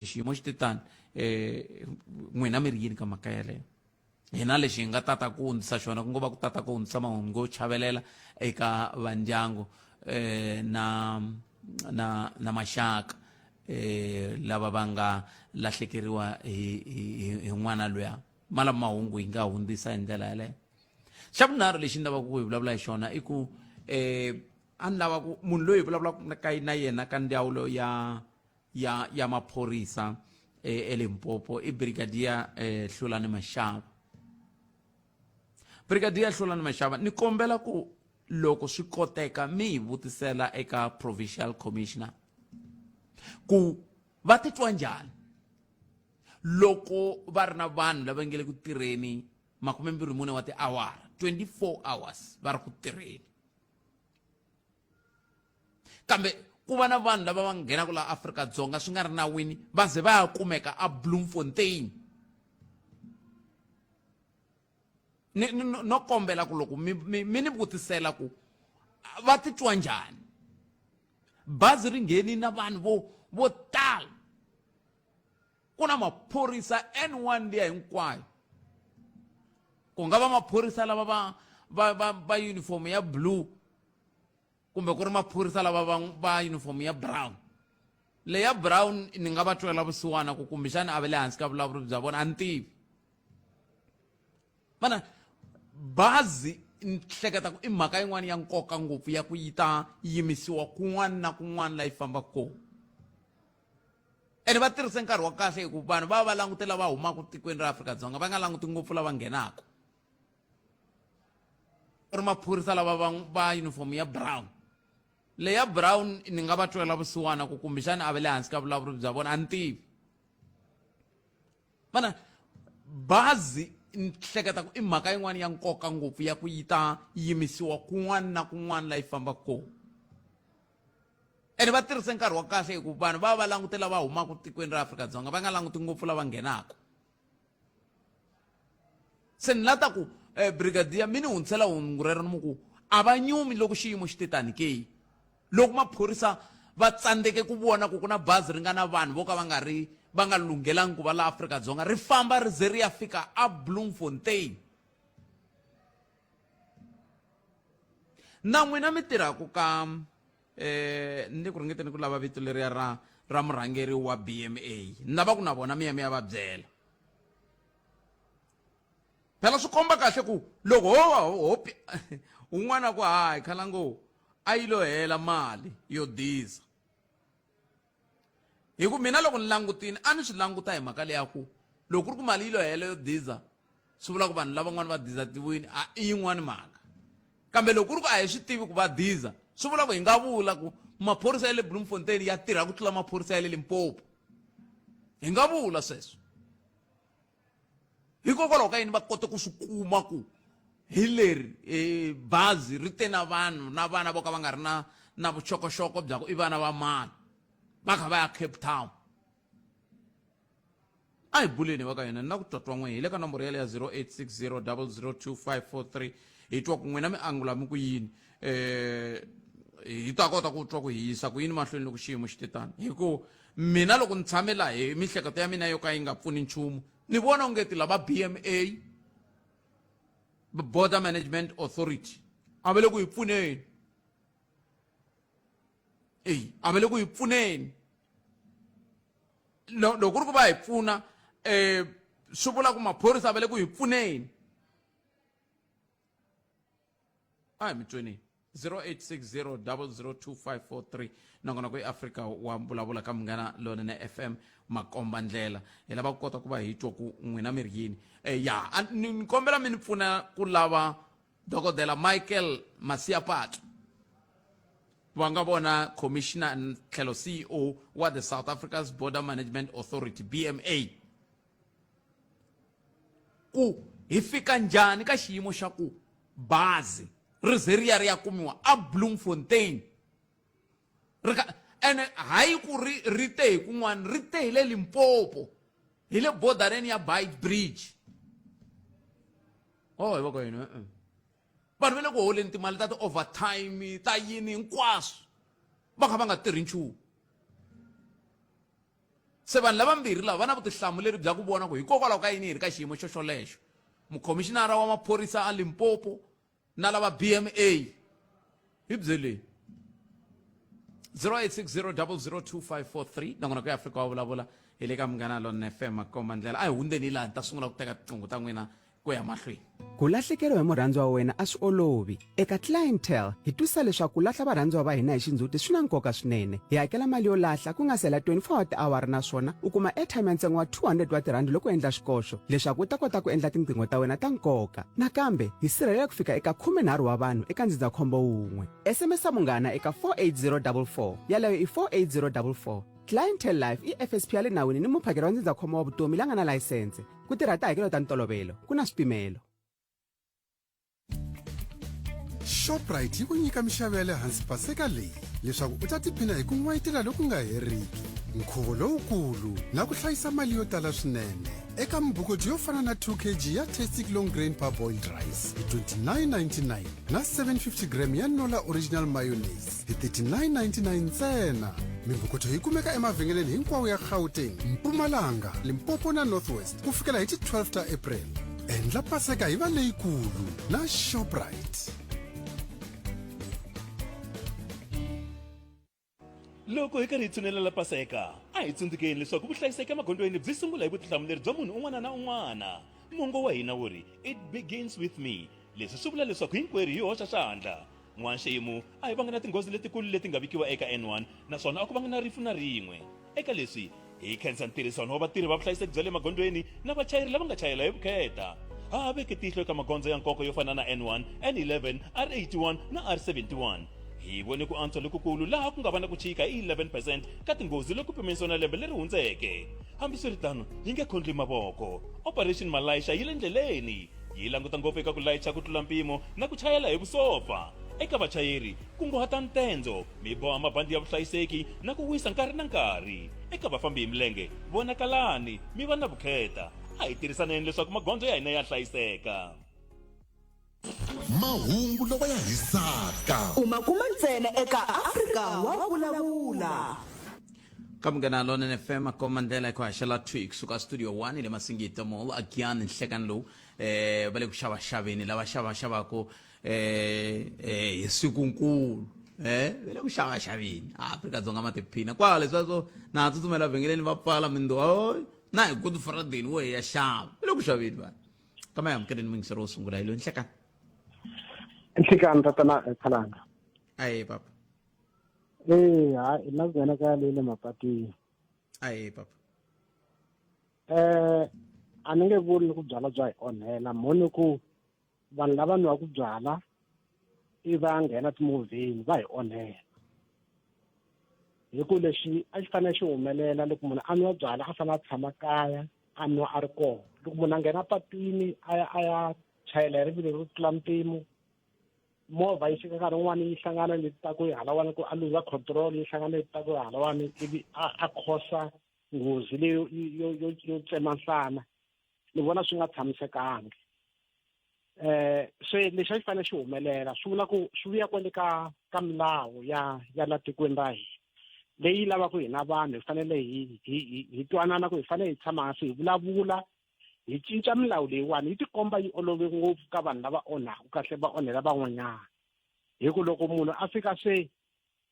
Xiyimo xi te tani um n'wina mi ri yini ka mhaka yeleyo? Hina lexi hi nga tata ku hundzisa xona ku ngo va ku tata ku hundzisa mahungu yo chavelela eka vandyangu um na maxaka um lava va nga lahlekeriwa hi n'wana luya. Ma lama mahungu hi nga hundzisa hi ndlela yaleyo. Xa vunharhu lexi ni lavaka ku hi vulavula hi xona i ku um a ni lava ku munhu loyi hi vulavulaka na yena ka ndzawulo ya maphorisa eLimpopo i Brigadier Hlulani Mashava. Brigadier Hlulani Mashava, ni kombela ku loko swi koteka mi hi vutisela eka Provincial Commissioner ku va titwa njhani loko va ri na vanhu lava nge le ku tirheni 24 wa tiawara, 24 hours va ri ku tirheni, kambe ku va na vanhu lava va nghenaka laha Afrika-Dzonga swi nga ri nawini va ze va ya kumeka a Bloemfontein. Ni no kombela ku loko mi ni vutisela ku va titwa njhani, bazi ri ngheni na vanhu vo tala, ku na maphorisa N1 liya hinkwayo, ku nga va maphorisa lava va uniform ya blue kumbe ku ri maphorisa lava va uniform ya brown. Leya brown ni nga va twela vusiwana ku kumbexana a va le hansi ka vulawuri bya vona, a ni tivi mana. Bazi ni hleketa ku i mhaka yin'wana ya nkoka ngopfu ya ku yi ta yimisiwa kun'wana na kun'wana la yi fambaka kona, ene va tirhise nkarhi wa kahle hi ku vanhu va va langute lava humaka tikweni ra Afrika-Dzonga, va nga languti ngopfu lava nghenaka. Ri maphorisa lava va uniform ya brown, leya brown ni nga va twela vusiwana ku kumbexana a va le hansi ka vulawuri bya vona, a ni tivi mana. Bazi ni hleketa ku i mhaka yin'wana ya nkoka ngopfu ya ku yi ta yimisiwa kun'wana na kun'wana la yi fambaka kona, ene va tirhise nkarhi wa kahle hi ku vanhu va va langute lava humaka tikweni ra Afrika-Dzonga, va nga languti ngopfu lava nghenaka. Se ni lata ku brigadier mi ni hundzisela hungu rero, ni mu ku a va nyumi loko xiyimo xi te tani ke, loko maphorisa va tsandzeke ku vona ku ku na bazi ri nga na vanhu vo ka va nga ri va nga lunghelangi ku va la Afrika-Dzonga, ri famba ri ze ri ya fika a Bloemfontein. Na n'wina mi tirhaku ka ni le ku ringeteni ku lava vito leriya ra murhangeri wa BMA, ni lava ku na vona mi ya mi ya va byela. Phela swi komba kahle ku loko ho va ho un'wana ku hayi khalango a yi lo hela mali yo diza, hi ku mina loko ni langutini a ni swi languta hi mhaka leya ku loko ku ri ku mali yi lo hela yo diza, swi vula ku vanhu lavan'wana va diza tiwini, a i yin'wani mhaka. Kambe loko ku ri ku a hi swi tivi ku va diza, swi vula ku hi nga vula ku maphorisa ya le Bloemfontein ya tirha ku tlula maphorisa ya le Limpopo, hi nga vula sweswo. Hikokwalaho ka yini va kote ku swi kuma ku hi leri bazi ri te na vanhu na vana vo ka va nga ri na vuxokoxoko bya ku i vana va mani, va kha va ya Cape Town? A hi buleni va ka yena ni la ku twatwa n'we hi le ka nomboro yale ya 0860 002543, hi twa ku n'wina mi angula mi ku yini, hi ta kota ku twa ku hi yisa ku yini mahlweni loko xiyimo xi te tani. Hi ku mina loko ni tshame laha hi mihleketo ya mina yo ka yi nga pfuni nchumu, ni vona onge ti lava BMA, Border Management Authority, a va le ku hi pfuneni. Eyi, a va le ku hi pfuneni. Loko ku ri ku va hi pfuna, swi vula ku maphorisa va le ku hi pfuneni. A hi mi tweni 0860 002543. Nongonoko i Afrika wa vulavula ka Munghana Lonene FM, makomba ndlela. Hi lava ku kota ku va hi twa ku n'wina mi ri yini. Ya, ni kombela mi ni pfuna ku lava Dokodela Michael Masiapato, va nga vona commissioner tlhelo CEO wa the South Africa's Border Management Authority, BMA, ku hi fika njhani ka xiyimo xa ku bazi ri ze ri ya ri ya kumiwa a Bloemfontein, ri ka ene hayi ku ri ri te hi kun'wana, ri te hi le Limpopo, hi le bordereni ya Beit Bridge. Oh, hi va ka yini? E-e. Vanhu va le ku holeni timali ta ti-overtime ta yini hinkwaswo, va kha va nga tirhi nchumu. Se vanhu lavambirhi lava va na vutihlamuleri bya ku vona ku hikokwalaho ka yini hi ri ka xiyimo xo xolexo. Mukhomixinara wa maphorisa a Limpopo na lava BMA hi byeleni 0860002543 nongonoko ya Afrika wa vulavula hi le ka Munghana Lonene FM makomba ndlela a hi hundzeni laha ni ta sungula ku teka tiqingho ta n'wina ku ya mahlweni. Ku lahlekeriwa hi murhandziwa wa wena a swi olovi. Eka Clientele, hi twisisa leswaku ku lahla varhandziwa va hina hi xindzhuti swi na nkoka swinene. Hi hakela mali yo lahla ku nga si hela 24 wa tiawara naswona u kuma airtime ya ntsengo wa 200 wa tirhandi loko u endla xikoxo leswaku u ta kota ku endla tinqingho ta wena ta nkoka. Nakambe, hi sirhelela ku fika eka 13 wa vanhu eka ndzindzakhombo wun'we. SMS Munghana eka 48044. Yaleyo i 48044. Clientele Life i FSP ya le nawini ni muphakeri wa ndzindzakhombo wa vutomi la nga na layisense. Ku tirha tihakelo ta ntolovelo, ku na swipimelo. Shoprite yi ku nyika mixavo ya le hansi paseka leyi leswaku u ta tiphina hi ku n'wayitela loku nga heriki, nkhuvo lowukulu na ku hlayisa mali yo tala swinene eka mibukoti yo fana na 2 kg ya Tastic Long Grain Parboiled Rice hi 29.99 na 750 gram ya Nola Original Mayonnaise hi 39.99 ntsena. Mimbukuto yi kumeka emavhengeleni hinkwawo ya Gauteng, Mpumalanga, Limpopo na North West ku fikela hi ti 12 ta April. Endla Paseka yi va leyikulu na Shoprite. Loko hi karhi hi tshunelela Paseka, a hi tsundzukeni leswaku vuhlayiseki emagondzweni byi sungula hi vutihlamuleri bya munhu un'wana na un'wana. Mongo wa hina wu ri, It begins with me. Leswi swi vula leswaku hinkwerhu hi hoxa xandla. N'waxemu a hi vanga na tinghozi letikulu leti nga vikiwa eka N1 naswona a ku vanga na rifu na rin'we. Eka leswi, hi khensa ntirhisano wa vatirhi va vuhlayiseki bya le magondzweni na vachayeri lava nga chayela hi vukheta. Ha ha veke tihlo eka magondzo ya nkoka yo fana na N1, N11, R81 na R71. Hi vone ku antswa lokukulu laha ku nga va na ku chika hi 11 percent ka tinghozi loko pimanisiwa na lembe leri hundzeke. Hambiswiritano, hi nge khondli mavoko. Operation Malaisha yi le ndleleni. Yi languta ngopfu eka ku layicha ku tlula mpimo na ku chayela hi vusopfa. Eka vachayeri, kunguhata ntendzo, mi boha mabandi ya vuhlayiseki na ku wisa nkarhi na nkarhi. Eka vafambi hi milenge, vonakalani, mi va na vukheta. A hi tirhisaneni leswaku magondzo ya hina ya hlayiseka. Mahungu lawa ya hisaka. U ma kuma ntsena eka Afrika wa Vulavula. Ka Munghana Lonene FM a komba ndlela ya ku haxela thwi kusuka studio 1 hi le Masingita Mall a Giyani nhlekani lowu eh va le ku xavaxaveni lava xavaxavaku eh eh hi sikunkulu eh va le ku xavaxaveni Afrika Dzonga ma tiphina kwala leswaku na tsutsumela vhengeleni va pfala minduwa na hi Good Friday wo hi ya xava va le ku xaveni vanhu kama hi amukeleni muyingiseri wo sungula hi loyi nhlekani. Nhlekani tatana Khalanga. Aye papa. Ee, hayi na ku nghena ka leyi le mapatwini. Aye papa. Eh, a ni nge vuli ku byala bya hi onhela mhoni ku vanhu lava nwaka byala i va nghena timovheni va hi onhela hi ku lexi a xi fanele xi humelela loko munhu a nwa byala a fanele a tshama kaya a nwa a ri kona loko munhu a nghena patwini a ya a ya chayela hi rivilo ro tlula mpimo Movha yi fika nkarhi wun'wani yi hlangana ni ta ku halawani ku a luza control yi hlangana ni ta ku halawani ivi a a khosa nghozi leyo yo yo yo tsema nhlana ni vona swi nga tshamisekangi eh se lexi a xi fanele xi humelela swi vula ku swi vuya kwale ka ka milawu ya ya la tikweni ra hina leyi lavaka hina vanhu hi fanele hi hi hi twanana ku hi fanele hi tshama hansi hi vulavula hi cinca milawu leyiwani yi tikomba yi olove ngopfu ka vanhu lava onhaka kahle va onhela van'wanyana hi ku loko munhu a fika se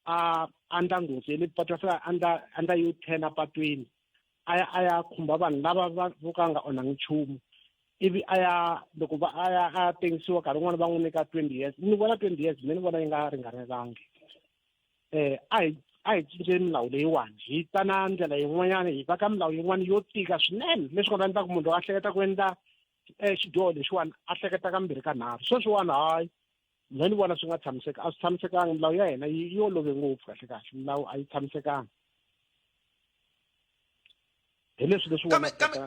a andla nghozi ya le patu a fika andla andla yo turn patwini a ya a ya khumba vanhu lava va vo ka nga onhangi nchumu ivi a ya loko va a ya a ya tengisiwa nkarhi wun'wani va n'wi nyika 20 years ni vona 20 years mina ni vona yi nga ringanelangi eh a hi a hi cinceni milawu leyiwani hi ta na ndlela yin'wanyana hi vaka milawu yin'wana yo tika swinene leswi nga ta endla ku munhu loko a hleketa ku endla um xidyoho lexiwani a hleketa kambirhi ka nharhu sweswiwani hayi mina ni vona swi nga tshamiseki a swi tshamisekanga milawu ya hina yi olove ngopfu kahle kahle milawu a yi tshamisekanga hi leswi leswi kambe kambe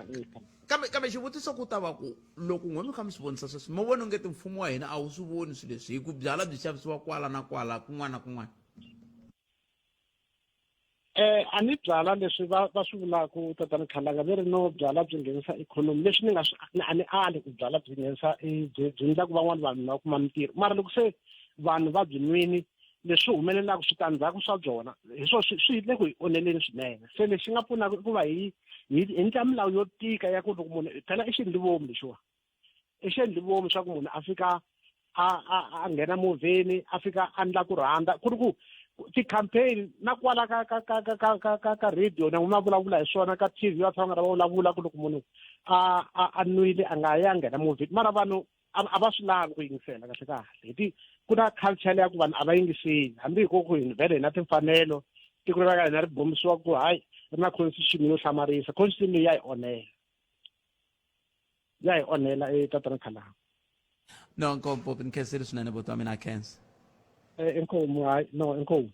kambe kambe xivutiso ku ta va ku loko n'we mi kha mi swi vonisa sweswi mo vona ongeti mfumo wa hina a wu swi voni swilo leswi hi ku byala byi xavisiwa kwala na kwala kun'wana na kun'wana. Eh a ni byala leswi va va swi vulaka tatana Khalanga ve ri no byala byi nghenisa ikhonomi leswi ni nga swi a ni ali ku byala byi nghenisa byi byi endla ku van'wani vanhu va kuma mintirho mara loko se vanhu va byi nwini. Leswi humelelaka switandzhaku swa byona hi swo swi swi le ku hi onheleni swinene. Se lexi nga pfunaka i ku va hi hi endla milawu yo tika ya ku loko munhu phela i xindlivomu lexiwa i xendlivomu swa ku munhu a fika a a a nghena movheni a fika a ndla ku rhandza ku ri ku ti-campaign na kwala ka ka ka ka ka ka ka ka radio na n'wina vulavula hi swona ka TV va tshama va vulavula ku loko munhu a a a nwile a nga ya nghena movheni mara vanhu a va swi lavi ku yingisela kahle kahle hi ti ku na culture leya ku vanhu a va yingiseli hambi hi ku ku vhele hi na timfanelo tiko ra ka hina ri bombisiwa ku hayi ri na constitution yo hlamarisa constitution leyi ya hi onhela ya hi onhela e tatana khalanga. No, inkomu popi ni khensile swinene buti wa mina a khensa. Eh, inkomu hayi no inkomu.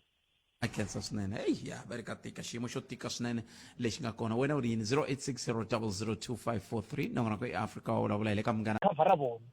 A khensa swinene. Eyi ya va ri ka tika xiyimo xo tika swinene lexi nga kona. Wena u ri yini? 0860002543 nongonoko i Afrika wa vulavula hi le ka munghana. Khavhara vona.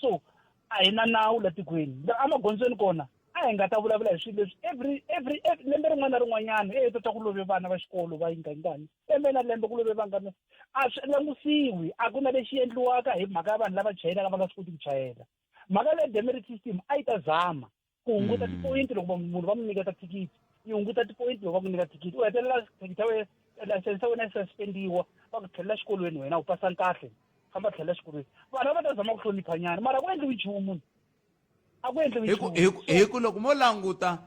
So a hi na nawu la tikweni. La emagondzweni kona a hi nga ta vulavula hi swilo leswi every every lembe rin'wana na rin'wanyana e to twa ku love vana va xikolo va yingangani lembe na lembe ku love vangani a swi langusiwi a ku na lexi endliwaka hi mhaka ya vanhu lava chayelaka va nga swi koti ku chayela mhaka leyi demerit system a yi ta zama ku hunguta tipoyinti loko munhu va n'wi nyiketa thikithi yi hunguta tipoyinti loko va ku nyika thikithi u hetelela thikithi ya wena layisense ya wena yi suspendiwa va ku tlhelela xikolweni wena u pasanga kahle famba tlhelela xikolweni vanhu va ta zama ku hlonipha nyana mara ku endliwi nchumu a ku endliwi nchumu hi ku loko mo languta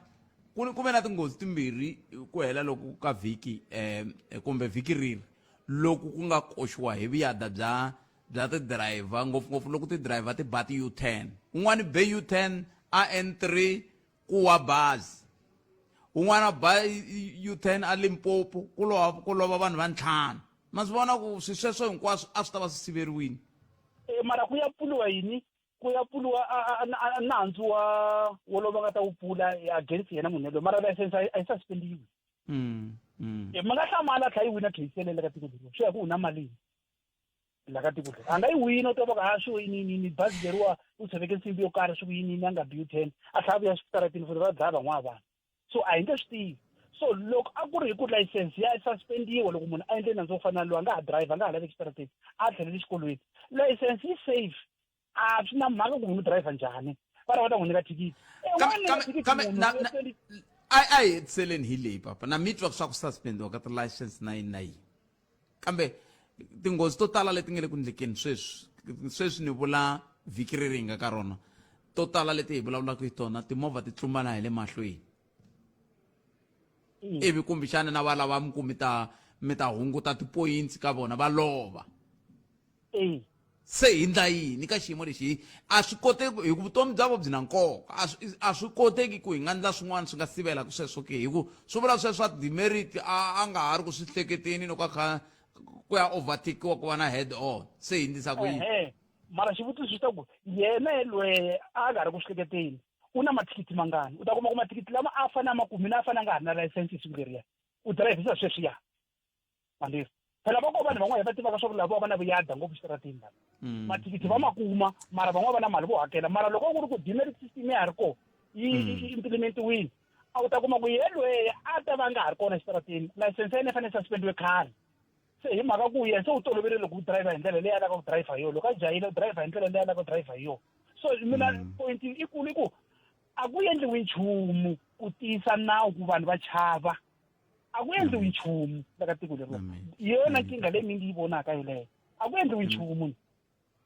ku ku ve na tinghozi timbirhi ku hela loko ka vhiki um kumbe vhiki riri loku ku nga koxiwa hi vuyada bya bya ti-driver ngopfungopfu loko ti-driver ti ba ti-U-turn un'wana be U-turn a N3 ku wa bazi un'wana ba U-turn a Limpopo ku lova ku lova vanhu va ntlhanu ma swi vona ku swi sweswo hinkwaswo a swi ta va swi siveriwile. E mara ku ya pfuriwa yini ku ya pfuriwa nandzu wa wolowo va nga ta wu pfula against yena munhu yaloye mara license a yi suspendiwi. Ma nga hlamala a tlha yi wina case yeleyo le ka tiko leriwa swi ya ku u na malini. La ka tiko leri a nga yi wina u ta va ku ha swi yini yini bazi leriwa u tshoveke nsimbi yo karhi swi ku yini yini a nga bi U-turn a tlhela a vuya switaratini futhi va dlaya van'wana vanhu so a hi nge swi tivi so loko a ku ri hi ku license ya suspendiwa loko munhu a endle nandzu wo fana na lowu a nga ha drive a nga ha laveki xitarateni a tlheleli xikolweni license yi safe a swi na mhaka ku munhu u driver njhani va ri va ta n'wi nyika thikithi. Kambe kambe na a a hi hetiseleni hi leyi papa na mi twa swa ku suspendiwa ka ti-license na yini na yini kambe tinghozi to tala leti nga le ku ndlekeni sweswi sweswi ni vula vhiki reri hi nga ka rona to tala leti hi vulavulaka hi tona timovha ti tlumbana hi le mahlweni ivi kumbexana na va lava mi ku mi ta mi ta hunguta tipoyintsi ka vona va lova E. Se hi ndla yini ka xiyimo lexi? A swi koteki hi ku vutomi bya vo byi na nkoka. A swi a swi koteki ku hi nga ndla swin'wana swi nga sivelaka sweswo ke? Hi ku swi vula sweswo swa demerit a a nga ha ri ku swi hleketeni loko a kha ku ya overtakiwa ku va na head on. Se hi ndlisa ku yini? Ehe. Mara xivutiso xi ta ku yena yelweye a nga ri ku swi hleketeni u na mathikithi mangani? U ta kuma ku mathikithi lama a fane a ma kumile a fane a nga ha ri na layisense siku leriya. U dirayivhisa sweswiya. Mandisa phela va ko vanhu van'wana va tivaka swa ku lava va na vuyada ngopfu xitaratini lava mathikithi va ma kuma mara van'wana va na mali vo hakela mara loko ku ri ku demerit system ya ha ri kona yi yi implementiwile a wu ta kuma ku yelweye a ta va nga ha ri kona xitaratini license ya yena yi fanele suspendiwe khale se hi mhaka ku yena se u toloverile loko u driver hi ndlela leyi a lavaka ku driver hi yona loko a jahile u driver hi ndlela leyi a lavaka ku driver hi yona so mina point i kulu i ku a ku endliwi nchumu ku tiyisa nawu ku vanhu va chava a ku endliwi nchumu la ka tiko leriwa hi yona nkingha leyi mi ngi yi vonaka yoleyo a ku endliwi nchumu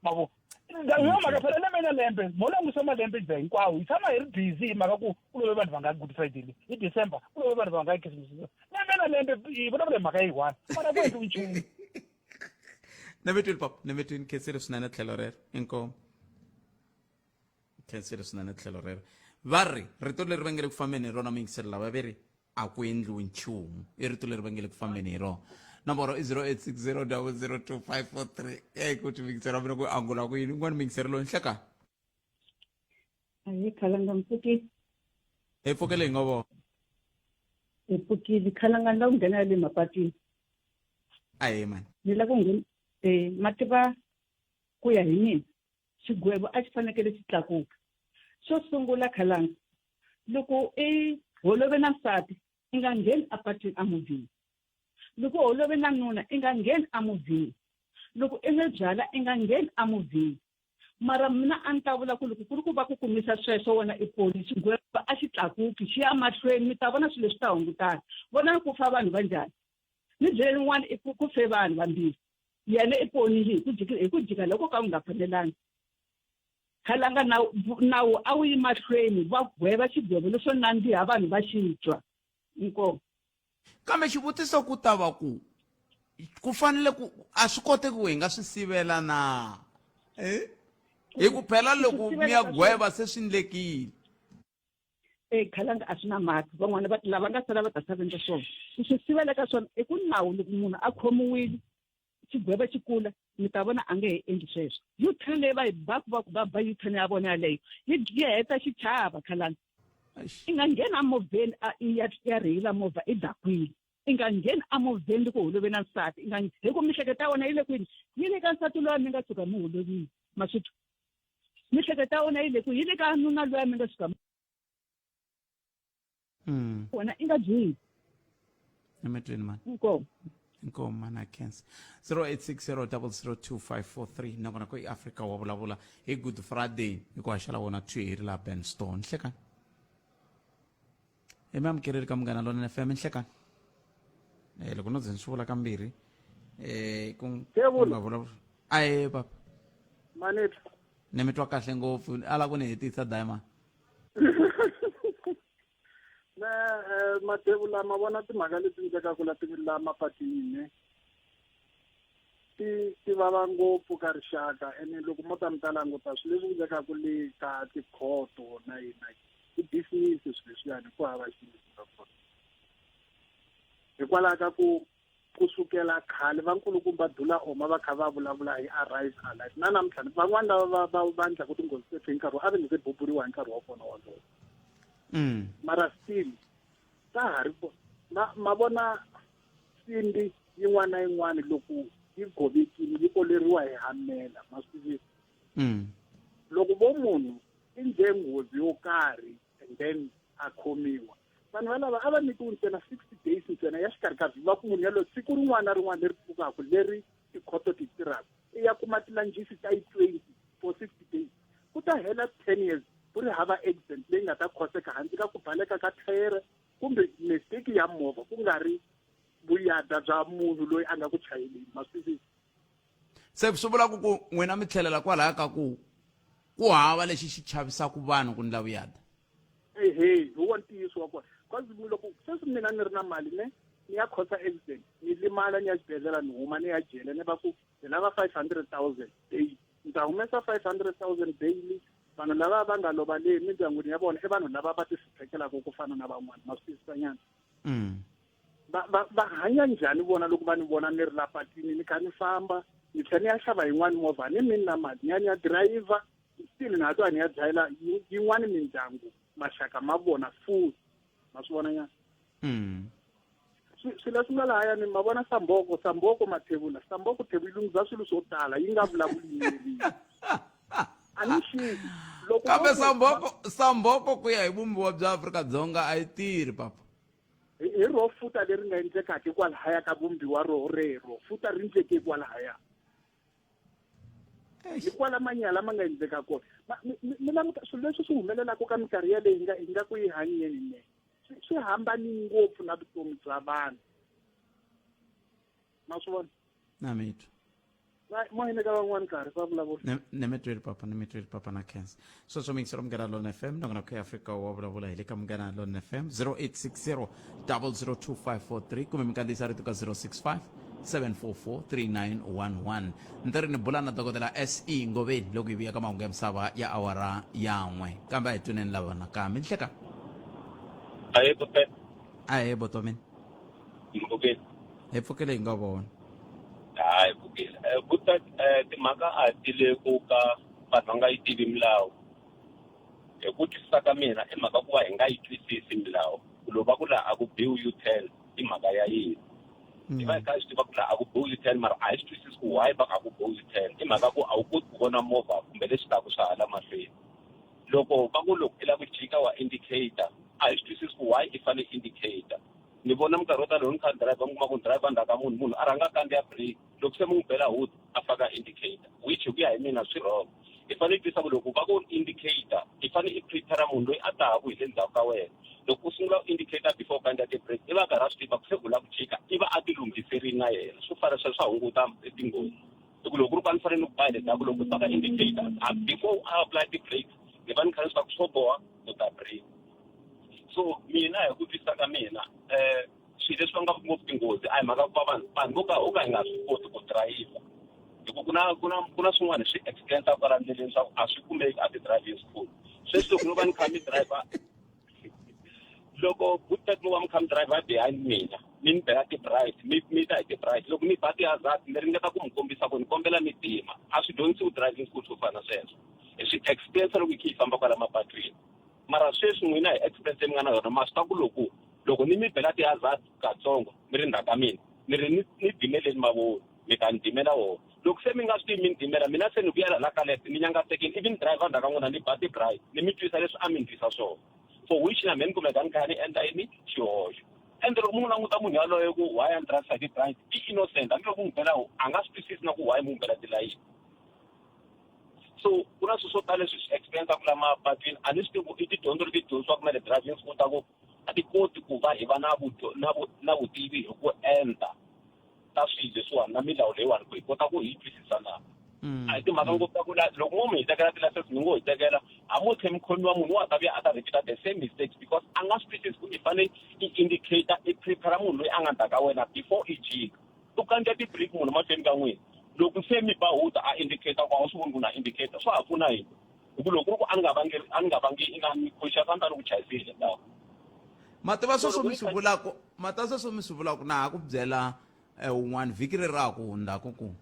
mavo hi yo mhaka phela lembe na lembe mo langusa malembe nje hinkwawo hi tshama hi ri busy hi mhaka ku ku love vanhu va nga good friday leyi hi december ku love vanhu va nga christmas lembe na lembe hi vulavula hi mhaka yi one mara ku endliwi nchumu. Nemetweni papa nemetweni khensile swinene tlhelo rero inkomu. Khensile swinene tlhelo rero va ri rito leri va nge le ku fambeni hi rona muyingiseri lava ve ri a ku endliwi nchumu i rito leri va nge le ku fambeni hi rona nomboro i 0860 002543 e ku ti muyingiseri wa mina ku angula ku yini un'wana muyingiseri loyi nhleka Ahee, khalanga mpfukile. Hi pfukile hi nga vona. Hi pfukile khalanga ni lava ku nghena le mapatwini. Ahee mani. Ni lava ku nghena eh ma tiva ku ya hi mina xigwevo a xi fanekele xi tlakuka. Xo sungula khalanga loko i holove na nsati i nga ngheni apatwini emovheni. Loko u holove na nuna i nga ngheni emovheni. Loko i nwe byala i nga ngheni emovheni. Mara mina a ni ta vula ku loko ku ri ku va ku kumisa sweswo wena i poni xigwevo a xi tlakuki xi ya mahlweni mi ta vona swilo leswi ta hungutana. Vonani ku fa vanhu va njhani. Ni byeleni un'wana i ku ku fe vanhu vambirhi yena i ponile hi ku jika hi ku jika loko ka ku nga fanelangi. Khalanga nawu nawu a wu yi mahlweni va gweva xigwevo lexo nandziha vanhu va xi twa. Inkomu. Kambe xivutiso ku ta va ku ku fanele ku a swi koteki ku hi nga swi sivela na eh? Hi ku phela loko mi ya gweva se swi ndlekile. E khalanga a swi na mhaka van'wana va lava nga sala va ta sala endla swona ku swi sivela ka swona i ku nawu loko munhu a khomiwile xigwevo xi kula mi ta vona a nge he endli sweswo u-turn leyi va yi baku va ku va ba u-turn ya vona yaleyo yi yi heta xichava khalanga i nga ngheni emovheni a i ya ya rheyila movha i dakwile i nga ngheni emovheni loko holove na nsati i nga hi ku miehleketo ya wena yi le kwini yi le ka nsati loyi mi nga tshuka mi holovile ma swi twa miehleketo ya wena yi le kwihi yi le ka nuna loyi mi nga tshuka wena i nga byeli emetlweni mani inkomu. Inkomu mani a khensa. 0860002543 nakona ku i Afrika wa vulavula hi Good Friday hi ku haxela wona 2 hi ri laha Benstone. Nhlekani i mi amukeleli ka Munghana Lonene FM. Nhlekani loko no ze ni swi vula kambirhi ku Ku nga vulavula ae papa. Manethu. Ni mi twa kahle ngopfu a la ku ni hetisa diamond. Me matevu lama vona timhaka leti endlekaka la la mapatwini ne ti ti vava ngopfu ka rixaka ene loko mo ta mi ta languta swilo leswi endlekaka le ka tikhoto na yini na i business swilo leswiyani ku hava xilo lexi nga kona hikwalaho ka ku kusukela khale vankulukumba Dula Oma va kha va vulavula hi Arise Alive na namuntlha van'wani lava va va va endlaku tinghozi teto hi nkarhi a va nge se buburiwa hi nkarhi wa kona wolowo mara still ta ha ri kona ma ma vona nsimbi yin'wana na yin'wana loko yi govekile yi oleriwa hi hamela ma swi tivisa loko vo munhu i ndle nghozi yo karhi and then a khomiwa vanhu valava a va nyikiwi ntsena 60 days ntsena ya xikarhi ka vhiki va ku munhu yaloye siku rin'wana na rin'wana leri pfukaka leri tikhoto ti tirhaka i ya kuma tilanjisi ta yi 20 for 60 days ku ta hela 10 years ku ri hava accident leyi nga ta khoseka handle ka ku baleka ka thayere kumbe mistake ya movha ku nga ri vuyada bya munhu loyi a nga ku chayeleni ma swi twisisa. Se swi vula ku ku n'wina mi tlhelela kwalaya ka ku ku hava lexi xi chavisaka vanhu ku ndla vuyada. Ehe hi wona ntiyiso wa kona cause loko sweswi mina ni ri na mali ne ni ya khosa accident ni limala ni ya xibedhlele ni huma ni ya jele ni va ku hi lava 500,000 daily ni ta humesa 500,000 daily vanhu lava va nga lova le emindyangwini ya vona i vanhu lava va ti hluphekelaka ku fana na van'wana ma swi twisisa nyana va va va hanya njhani vona loko va ni vona ni ri la patwini ni kha ni famba ni tlhela ni ya xava yin'wani movha ni mi na mali ni ya ni ya dirayivha still na ha to ya ni ya dlayela yin'wani mindyangu maxaka ma vona futhi ma swi vona nyana swilo leswi nga lahaya ni ma vona samboko samboko mathevula samboko thevu yi lunghisa swilo swo tala yi nga vulavuli yinyerile a ni xiki loko kambe samboko samboko ku ya hi vumbiwa bya Afrika-Dzonga a yi tirhi papa. Hi ro futa leri nga endlekaka kwalahaya ka vumbiwa ro rero futa ri ndleke kwalahaya hi kwala manyala ma nga endleka kona mi languta swilo leswi swi humelelaka ka minkarhi yaleyi hi nga hi nga ku yi hanyeni ne swi hambani ngopfu na vutomi bya vanhu ma swi vona. Na mi twa. Mo hi nyika van'wani nkarhi va vulavula. Ni mi twile papa ni mi twile papa na khensa sweswo mi yingisela Munghana Lona FM nakona ku Afrika wa vulavula hi le ka Munghana Lona FM 0860 002543 kumbe mi kandziyisa rito ka 065 744 3911 ni ri ni bula na dokodela se Ngoveni loko hi vuya ka mahungu ya misava ya awara yan'we kambe a hi tweneni lava nakambe nhleka. Ahee Bope. Ahee Botomini. Hi pfukile. Hi pfukile hi nga vona. Hayi pfukile. Buta timhaka a ti le ku ka vanhu va nga yi tivi milawu. Hi ku twisisa ka mina i mhaka ku va hi nga yi twisisi milawu. Ku loko va ku laha a ku biwi U-turn i mhaka ya yini. Hi va hi kha hi swi tiva ku laha a ku biwi U-turn mara a hi swi twisisi ku why va ku a ku biwi U-turn. I mhaka ku a wu koti ku vona movha kumbe leswi taka swa hala mahlweni. Loko va ku loko i lava ku jika wa indicator a hi swi twisisi ku why i fane indicator. Ni vona minkarhi yo tala loko ni kha ni driver mi kuma ku ni driver ndzhaku ka munhu munhu a rhanga a kandziya brake loko se mi n'wi bela hood a faka indicator which hi ku ya hi mina swi wrong. I fanele i twisisa ku loko va ku indicator i fanele i prepare munhu loyi a taku hi le ndzhaku ka wena. Loko u sungula u indicator before u kandziya ti-brake i va a karhi a swi tiva ku se u lava ku chika, i va a ti lunghiserile na yena. Swo fana sweswo swa hunguta tinghozi. Hi ku loko ku ri ku a ni fanele ni ku ba hi le ndzhaku loko u faka indicator a before u apply ti-brakes ni va ni kha ni swi tiva ku swo boha u ta brake. So mina hi ku twisisa ka mina swilo leswi vangaka ngopfu tinghozi a hi mhaka ku va vanhu vanhu vo ka ho ka hi nga swi koti ku dirayivha hi ku ku na ku na ku na swin'wana hi swi experience kwala ndleleni swa ku a swi kumeki a ti-driving school sweswi loko no va ni kha ni driver loko good tech mo va mi kha mi driver behind mina mi ni bela ti-bright mi mi ta hi ti-bright loko mi ba ti-hazard ni ringeta ku mi kombisa ku ni kombela mi tima a swi dyondzisiwi driving school swo fana na sweswo hi swi experience loko hi kha hi famba kwala mapatwini mara sweswi n'wina hi experience leyi mi nga na yona ma swi ta ku loko loko ni mi bela ti-hazard katsongo mi ri ndzhaku ka mina ni ri ni ni dimeleni mavoni mi ta ni dimela wona loko se mi nga swi tivi mi ni dimela mina se ni vuyela la ka left ni nyangatsekile ivi ni driver ndzhaku ka n'wina ni ba ti-bright ni mi twisa leswi a mi ni twisa swona for which na mehe ni kumeka ni kha ni endla yini xihoxo ende loko mi n'wi languta munhu yaloye ku why a ni drive hi ti-bright i innocent hambiloko mu n'wi bela a nga swi twisisi na ku why mu n'wi bela tilayini so ku na swilo swo tala leswi swi experience-aku la mapatwini a ni swi tivi ku i tidyondzo leti dyondzisiwaka na le driving school ta ku a ti koti ku va hi va na na na vutivi hi ku enta ta swilo leswiwani na milawu leyiwani ku hi kota ku hi twisisa na a hi timhaka ngopfu ta ku la loko mo mi hi tekela ti-license mi ngo hi tekela a mo tlhe mi khomiwa munhu wa ta vuya a ta repeat the same mistakes because a nga swi twisisi ku i fanele i indicator i prepare munhu loyi a nga ndzhaku ka wena before i jika u kandziya ti-brake munhu mahlweni ka n'wina loko se mi ba huta a indicator ku a wu swi voni ku na indicator swa ha pfuna yini hi ku loko ku ri ku a ni nga vangi a ni nga vangi i nga ni conscious a ni ta ni ku chayisile ndhawu ma tiva sweswo mi swi vulaka ma ta sweswo mi swi vulaka na ha ku byela eh, un'wana vhiki leri ra ha ku hundzaka ku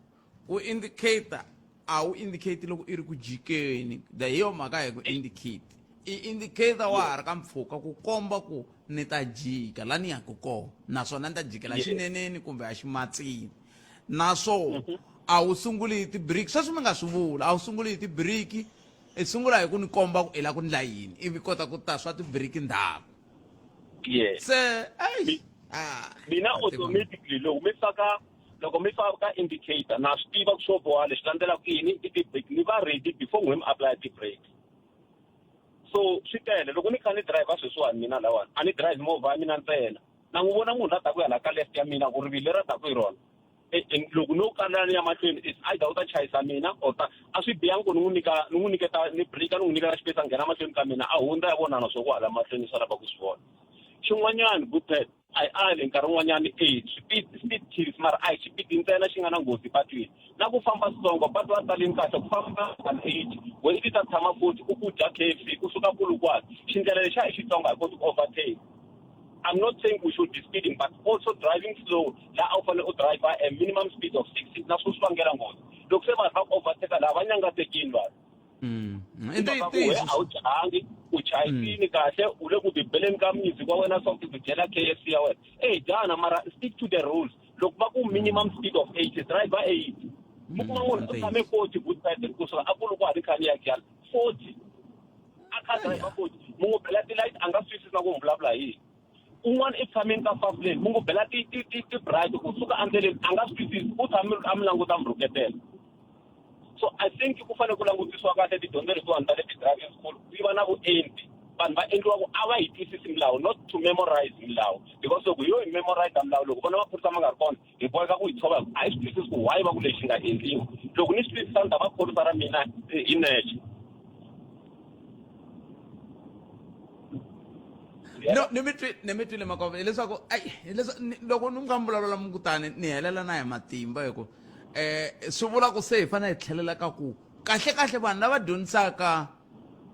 ku indicator a wu indicate loko i ri ku jikeni the hi yo mhaka hi ku indicate i indicator wa ha ri ka mpfhuka ku komba ku ni ta jika la ni yaka kona naswona ni ta jikela xineneni kumbe a ximatsini naswona a wu sunguli hi tibiriki sweswi mi nga swi vula a wu sunguli hi tibiriki i sungula hi ku ni komba ku i la ku ndla yini ivi kota ku ta swa tibiriki ndzhaku yes se eish, ah, mina a tiva. automatically loko mi faka loko mi faka indicator na swi tiva ku swo boha lexi landzelaka i yini i ti-brake ni va ready before n'we mi apply ti-brake so swi tele loko ni kha ni driver sweswiwani mina lawani a ni drive movha ya mina ntsena na n'wi vona munhu la taku ya la ka left ya mina ku rivilo leri a taku hi rona loko no kala ni ya mahlweni is either u ta chayisa mina or ta a swi bihangi ku ni n'wi nyika ni n'wi nyiketa ni brika ni n'wi nyiketa xipesi a nghena mahlweni ka mina a hundza ya vonana swo ku hala mahlweni swa lava ku swi vona xin'wanyana good a hi ali nkarhi wun'wanyani e speed speed kills mara a hi xipidi ntsena xi nga na nghozi patwini na ku famba switsongo patu va talini kahle ku famba 180 wena i ta tshama futhi u ku dya KFC u suka Polokwane xindlela lexi a hi xitsongo a hi koti ku overtake I'm not saying we should be speeding, but also driving slow. La a wu fanele u drive a minimum speed of 60 na swo swi vangela nghozi. Loko se vanhu va ku overtake laha va nyangatekini vanhu. I Mhaka ku we a wu jahangi u chayisini kahle u le ku tibeleni ka music wa wena swa ku ti dyela KFC ya wena. Ey dyana mara stick to the rules. Loko va ku minimum speed of 80 drive 80. Mi kuma munhu u tshame 40 good side kusuka a Polokwane kha ni ya Giyani 40. A kha driver 40 mi n'wi bela ti-light a nga swi twisisi na ku mi vulavula hi yini. Un'wana i tshameni ka fast lane mi n'wi bela ti ti ti ti-bright kusuka endleleni a nga swi twisisi u tshame a mi languta a mi rhuketela. So I think ku fanele ku langutisiwa kahle tidyondzo letiwani ta le ti-driving school yi va na vuenti vanhu va endliwa ku a va yi twisisi milawu not to memorize milawu because loko yo yi memorize milawu loko vona maphorisa ma nga ri kona hi boheka ku yi tshova a hi swi twisisi ku why va ku lexi nga endliwi loko ni swi twisisa ni ta va phorisa ra mina hi nexe No, ni mi twi ni mi twile makovela hileswaku ai hileswaku loko ni nga vulavula mukutani ni helela na hi matimba hi ku eh swi vula ku se hi fanele hi tlhelela ka ku kahle kahle vanhu lava dyondzisaka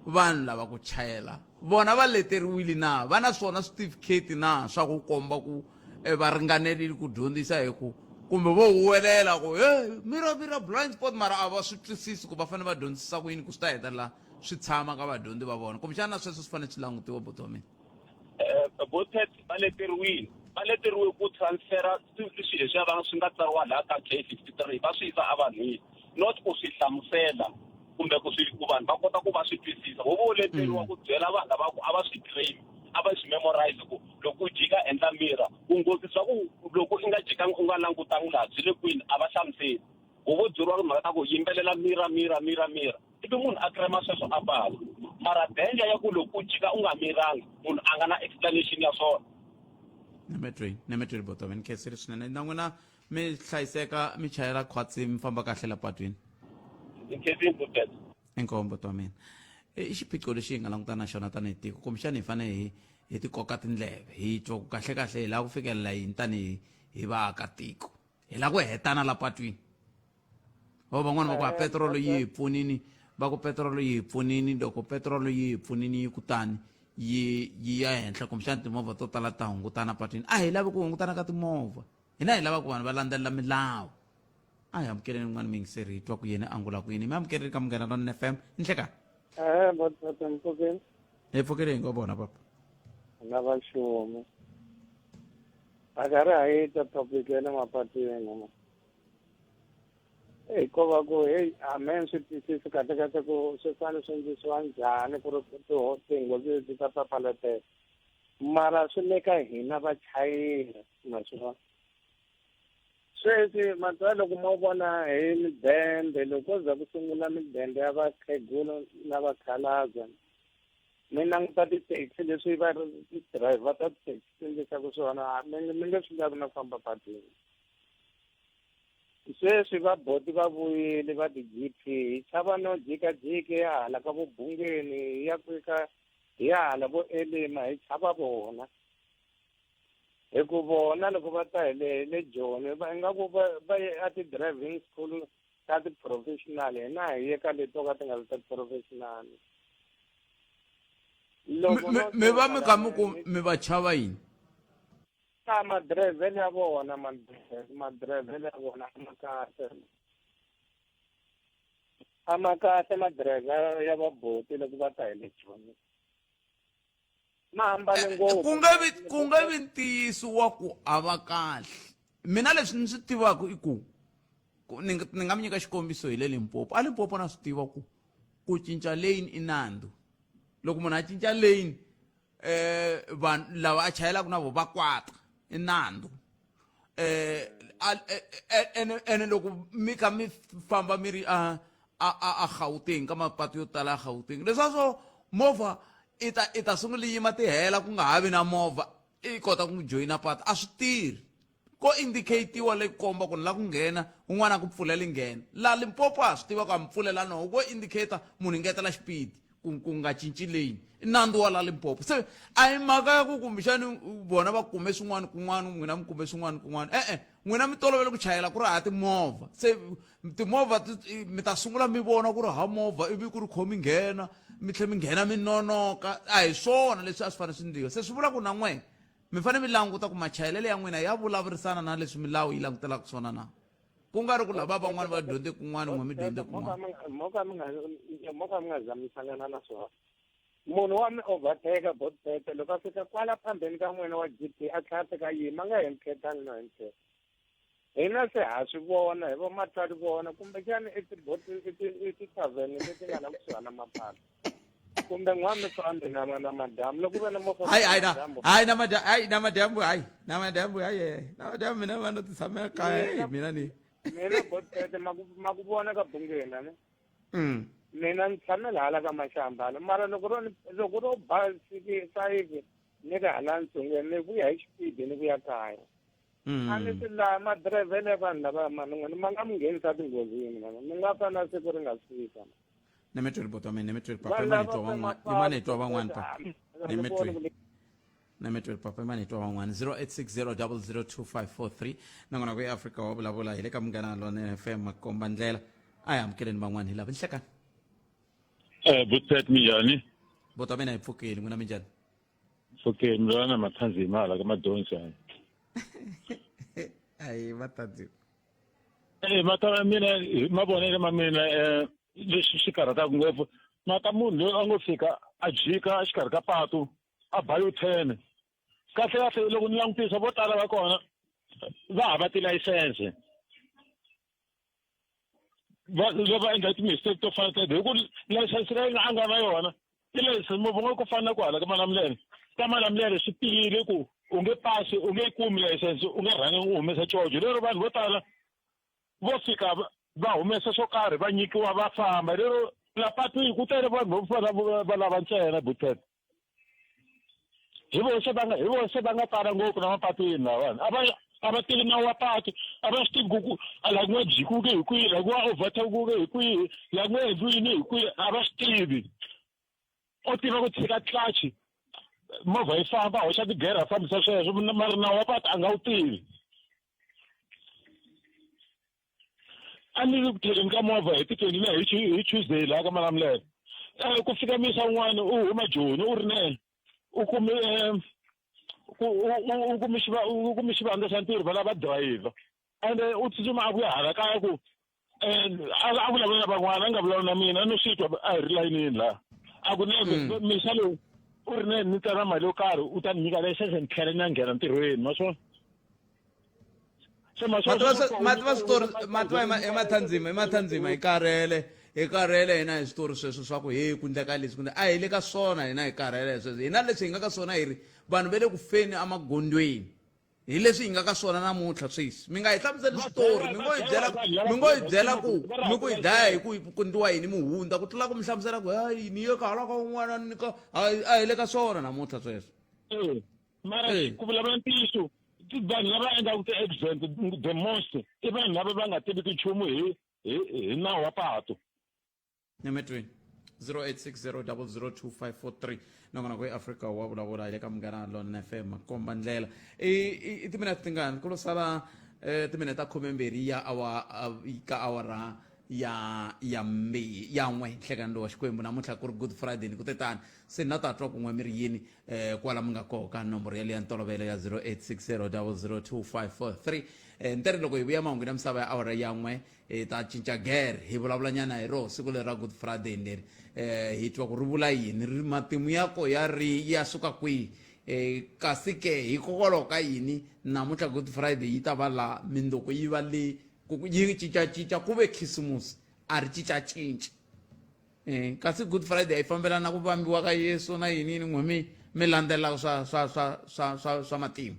vanhu lava ku chayela vona va leteriwile na va na swona switifikheti na swa ku komba ku eh, va ringanerile ku dyondzisa hi ku kumbe vo huwelela ku hey mira mira blind spot mara a va swi twisisi ku va fanele va dyondzisa ku yini ku swi ta hetelela swi tshama ka vadyondzi va vona kumbexana sweswo swi fanele swi langutiwa buti wa mina eh, botet va leteriwile va leteriwe ku transfera swilo leswiya va swi nga tsariwa laha ka K 53 va swi yisa evanhwini not ku swi hlamusela kumbe ku swi ku vanhu va kota ku va swi twisisa vo vo leteriwa ku byela vanhu lava ku a va swi train a va swi memorize ku loko u jika endla mira vunghozi bya ku loko i nga jikanga u nga langutangi laha byi le kwini a va hlamuseli vo vo byeriwa timhaka ta ku yimbelela mira mira mira mira. Ivi munhu a crema sweswo a pasa. Mara danger ya ku loko u jika u nga mirangi, munhu a nga na explanation ya swona. Nemetweni, nemetweni botome ni khensile swinene na n'wina mi hlayiseka mi chayela khwatsi mi famba kahle la patwini. Ni khensile Butete. Inkomu buti wa mina. I xiphiqo lexi hi nga langutana na xona tanihi tiko kumbexana hi fanele hi hi ti koka tindleve hi twa ku kahle kahle hi lava ku fikelela yini tanihi hi vaakatiko hi lava ku hetana la patwini o van'wana va ku a petirolo yi hi pfunini va ku petirolo yi hi pfunini loko petirolo yi hi pfunini yi kutani yi yi ya henhla kumbexana timovha to tala ta hungutana patwini a hi lavi ku hungutana ka timovha hina hi lava ku vanhu va landzelela milawu a hi amukeleni un'wana muyingiseri hi twa ku yini angula ku yini mi amukeleni ka munghana lonene fm nhlekani Eh, botata mpfukeni. Hi pfukile hi ngo vona papa. Na va xumi. A karhi ha yi ta topic ya le mapatwini ma. Hey, ko va ku hey a me swi twisisi kahle kahle ku swi fanele swi endlisiwa njhani ku ri tinghozi leti ta papalateka mara swi le ka hina vachayeri ma swi vona Sweswi matsala loko mo vona hi midende loko ko za ku sungula midende ya vakhegula na vakhalabya mi languta ti-taxi leswi va ti-driver ta ti-taxi ti endlisaka swona mi mi nge swi lavi na ku famba patwini sweswi va boti va vuyile va ti-G P hi chava no jikajiki ya hala ka vo Bungeni hi ya fika hi ya hala vo Elima hi chava vona. Hi ku vona loko va ta hi le hi le Joni va ingaku va va ye a ti-driving school ta ti-professional hina hi ye ka leti to ka ti nga ri ta ti-professional. Loko Mi no mi va mi kha mi ku mi mi va chava yini? A madirayivhele ya vona madirayivhele ya vona a ma kahle a ma kahle madirayivhele ya vaboti loko va ta hi le Joni. Ma hambane eh, ngopfu. Ku nga vi ku nga vi ntiyiso wa ku a va kahle. Mina leswi ni swi tivaka i ku ni ni nga mi nyika xikombiso hi le Limpopo. A Limpopo na swi tiva ku ku cinca lane i nandzu. Loko munhu a cinca lane eh vanhu lava a chayelaka na vona va kwata i nandzu. Eh ene ene loko mi kha mi famba mi ri a a a a Gauteng ka mapatu yo tala ya Gauteng leswa swo movha i ta i ta sungula yi yima ti hela ku nga ha vi na movha i kota ku joyina patu a swi tirhi ko indicatiwa leyi komba ku ni la ku nghena un'wana a ku pfulela nghena la Limpopo ha swi tiva ku a mi pfulela no ko indicator munhu ngetela xipidi ku ku nga cinci lane i nandzu wa la Limpopo se a hi mhaka ya ku kumbexani vona va kume swin'wana kun'wana n'wina mi kume swin'wana kun'wana e-e n'wina mi tolovele ku chayela ku ri ha timovha se timovha mi ta sungula mi vona ku ri ha movha ivi ku ri khomi nghena mi tlhela mi nghena mi nonoka a hi swona leswi a swi fanele swi ndliwa se swi vula ku na n'wena mi fanele mi languta ku machayelelo ya n'wina ya vulavurisana na leswi milawu yi langutelaka swona na ku nga ri ku lava van'wana va dyondze kun'wana n'we mi dyondze kun'wana mo ka mi nga mo ka mi nga za mi hlangana na swona munhu wa mi overtake botete loko a fika kwala phambeni ka n'wina wa G P a tlhela a fika yima a nga hemukhetani no hemukhetha hina se ha swi vona hi vo matswari vona kumbexana i i ti-tavern leti nga la kusuhana mapatu kumbe n'wa mi fambi na na madamu loko ve na movha hayi hayi na hayi na madamu hayi na madamu hayi na madamu hayi hayi na madamu mina va no ti tshamela kaya hey, mina ni mina botete ma ku ma ku vona ka bungeni ne mina ni tshamela hala ka mashambala mara loko ro loko ro ba siki sayivi ni ri hala ntsungeni ni vuya hi xipidi ni vuya kaya a ni swi laha madirayivhele ya vanhu lava man'wana ma nga mi nghenisa tinghozini mana mi nga fa na siku ri nga fika Nemetweli bota mina nemetweli papa imani twa van'wana imani twa van'wana papa nemetweli nemetweli papa imani twa van'wana 0860002543 nangona ku eAfrika wa vulavula hi le ka munghana lonene FM makomba ndlela a hi amukeleni van'wana hi lava nhlekani Eh Butset minjhani? Bota mina hi pfukile n'wina minjhani? Pfukile mina na mathanzima hala ka madonsi. Ayi mathanzima. Eh mata ya mina hi mavonelo ma mina eh lexi xi karhataka ngopfu mata munhu loyi a ngo fika a jika exikarhi ka patu a ba U-turn kahle kahle loko ni langutisa vo tala va kona va hava tilayisense va va endla ti-mistake to fana teto hi ku layisense leyi a nga na yona i layisense movha nga ku fana na ku hala ka Malamulele ka Malamulele swi tiyile ku u nge pasi u nge yi kumi layisense u nge rhangi u humesa cojo lero vanhu vo tala vo fika va humesa swo karhi va nyikiwa va famba lero. La patwini ku tele vanhu vo fana va lava ntsena butet. Hi voxe va nga hi voxe va nga tala ngopfu na mapatwini lavawani. A va a va tivi nawu wa patu, a va swi tivi ku ku la ku nga jikuke hi kwihi, la ku nga overtake-ke hi kwihi, la ku nga endliwi yini hi kwihi, a va swi tivi. O tiva ku tshika clutch movha yi famba a hoxa tigere a fambisa sweswo mara nawu wa patu a nga wu tivi. A ni ri ku theleni ka movha hi ti 29 hi hi Tuesday laha ka Malamulele. Eh, ku fika misa un'wana u huma Joni u ri ne u kume eh, ku u kume xiva u kume xivandla xa ntirho va lava driver ende u tsutsuma a vuya hala kaya ku eh, a vulavula na van'wana a nga vulavula na mina a no swi twa a hi ri layinini laha a ku ne mm. misa lowu u ri ne ni ta na mali yo karhi u ta ni nyika layisense ni tlhela ni ya nghena ntirhweni ma swona mativa switori mativa i mathandzima i mathandzima hi karhele hi karhele hina hi switori sweswo swa ku he ku ndleka leswi ku a hi le ka swona hina hi karhele hi sweswo hina leswi hi nga ka swona hi ri vanhu va le ku feni emagondzweni hi leswi hi nga ka swona namuntlha sweswi mi nga hi hlamuseli switori mi ngo hi byela mi ngo hi byela ku mi ku hi dlaya hi ku ku ndliwa yini mi hundza ku tlula ku mi hlamusela ku hayi ni ye ka hala ka un'wana ni ka a hi le ka swona namuntlha sweswo mara ku vulavula ntiyiso vanhu lava endlaka ti-accident the most i vanhu lava va nga tiviki nchumu hi hi hi nawu wa patu nyametweni 0860002543 nongonoko eafrika wa vulavula hi le ka munghana lona fm makomba ndlela i timinete tingani ku lo sala um timinete ta khumembirhi ya awa ka awara ya ya mbi ya n'we nhlekani lowa xikwembu namuntlha ku ri good friday ni ku tetani se na ta twa kun'we mi ri yini eh kwala mi nga koho ka nomboro yaleyo ya ntolovelo ya 0860002543 eh ntere loko hi vuya mahungu ya misava ya awara ya n'we hi ta cinca gere hi vulavula nyana hi roho siku leri ra good friday leri eh hi twa ku ri vula yini ri matimu ya ko ya ri ya suka kwihi eh kasi ke hikokwalaho ka yini namuntlha good friday yi ta va la mindzuku yi va le yi cincacinca ku ve khisimusi a ri cincacinci eh kasi good friday a yi fambelana na ku vambiwa ka yesu na yini yini n'we mi mi landzelelaka swa swa swa swa swa swa matimu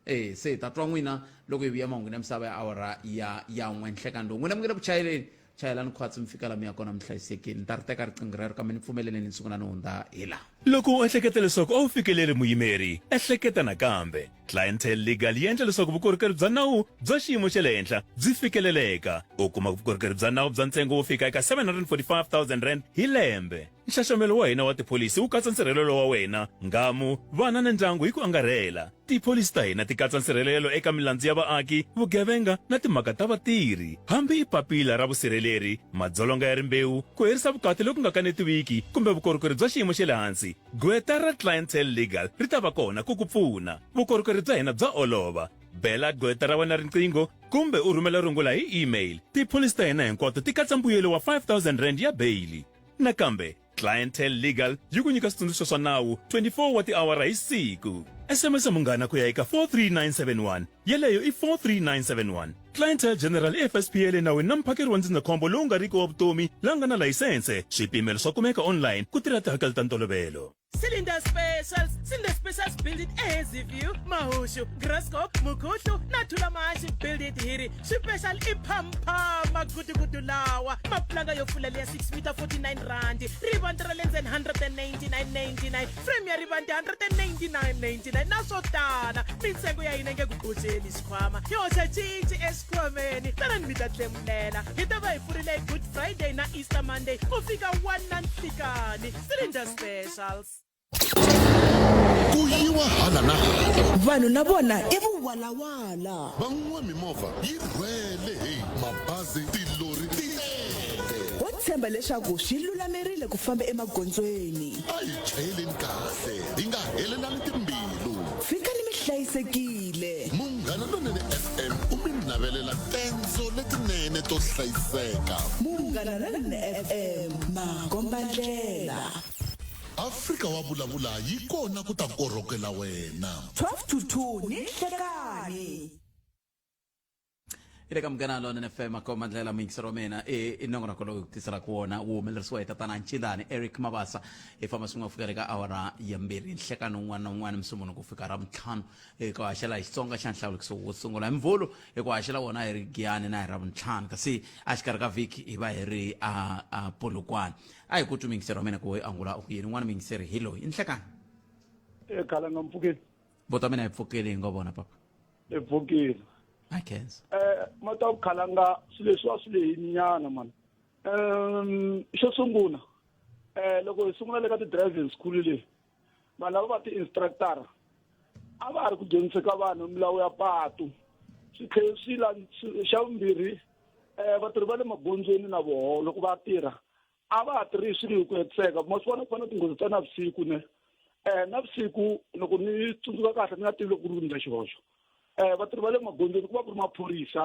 eh se hi ta twa n'wina loko hi vuya mahungwini ya misava ya awara ya ya n'we nhlekani lowu n'wina mi nge le ku chayeleni chayelani khwatsi mi fika la mi ya kona mi hlayisekile ni ta ri teka riqingho rero kambe ni pfumeleleni ni sungula ni hundza hi laha Loko u ehleketa leswaku a wu fikeleli muyimeri, ehleketa nakambe. Clientele Legal yi endla leswaku vukorhokeri bya nawu bya xiyimo xa le henhla byi fikeleleka. U kuma vukorhokeri bya nawu bya ntsengo wo fika eka R745 000 hi lembe. Nxaxamelo wa hina wa tipholisi wu katsa nsirhelelo wa wena, nghamu, vana na ndyangu hi ku angarhela. Tipholisi ta hina ti katsa nsirhelelo eka milandzu ya vaaki, vugevenga na timhaka ta vatirhi. Hambi i papila ra vusirheleri, madzolonga ya rimbewu, ku herisa vukati loku nga kanetiwiki kumbe vukorhokeri bya xiyimo xa le hansi, gqweta ra Clientele Legal ri ta va kona ku ku pfuna. Vukorhokeri bya hina bya olova. Bela gqweta ra wena riqingho kumbe u rhumela rungula hi email. Tipholisi ta hina hinkwato ti katsa mbuyelo wa R5000 ya beyili. Nakambe, Clientele Legal yi ku nyika switsundzuxo swa nawu 24 wa tiawara hi siku. SMS munghana ku ya eka 43971. Yeleyo i 43971. Clientele General i FSP ya le nawini na muphakeri wa ndzindzakhombo lowu nga riki wa vutomi la nga na layisense. Swipimelo swa kumeka online ku tirha tihakelo ta ntolovelo. Cylinder Specials, Cylinder Specials build it eHazyview, Mahushu, Graskop, Mukhuhlu na Thulamashi build it hi ri swipexal i phamphama magudugudu lawa mapulanga yo pfula leya 6 meter 49 rand rivanti ra le ndzeni 199.99 frame ya rivanti 199.99 na swo tala mintsengo ya hina nge ku qoxeli xikhwama hi hoxa cinci exikhwameni tanani mi ta tlemulela hi ta va hi pfurile good friday na easter monday ku fika 1 na nhlikani cylinder specials Ku yiwa hala na hala. Vanhu na vona i vuwalawala. Van'wa mimovha yi rhwele heyi, mabazi, tilori ti tele. Ho tshemba leswaku swi lulamerile ku famba emagondzweni. A hi chayeleni kahle hi nga helelani timbilu. Fikani mi hlayisekile. Munghana Lonene FM u mi navelela tendzo letinene to hlayiseka. Munghana Lonene FM, makombandlela. Afrika wa vulavula yi kona ku ta korhokela wena. 12 to 2 ni nhlekani. I le ka Munghana Lonene FM makomba ndlela muyingiseri wa mina i i nongonoko lowu hi ku tiselaka wona wu humelerisiwa hi tatana Ncindani Eric Mabasa hi famba swin'we ku fika eka awara ya mbirhi nhlekani wun'wana na wun'wana musumbunuko ku fika Ravuntlhanu hi ku haxela hi Xitsonga xa nhlawulekiso wo sungula hi Mvhulu hi ku haxela wona hi ri Giyani na hi Ravuntlhanu kasi exikarhi ka vhiki hi va hi ri a a Polokwane a hi ku twi muyingiseri wa mina ku hi angula u ku yini un'wana muyingiseri hi loyi i nhlekani Khalanga mpfukeni Vota mina hi pfukile hi ngo vona papa. Hi pfukile. I khensa. Eh mata ku khalanga swilo leswiwa swi lehini nyana mani. Xo sungula eh loko hi sungula le ka ti-driving school leyi vanhu lava va ti-instructor a va ha ri ku dyondzisa ka vanhu milawu ya patu swi tlhela swi la xa vumbirhi um vatirhi va le magondzweni na voho loko va tirha a va ha tirhi swilo hi ku hetiseka ma swi vona ku fana tinghozi ta navusiku ne um navusiku loko ni tsundzuka kahle ni nga tivi loko ku ri ku ndla xihoxo um vatirhi va le magondzweni ku va ku ri maphorisa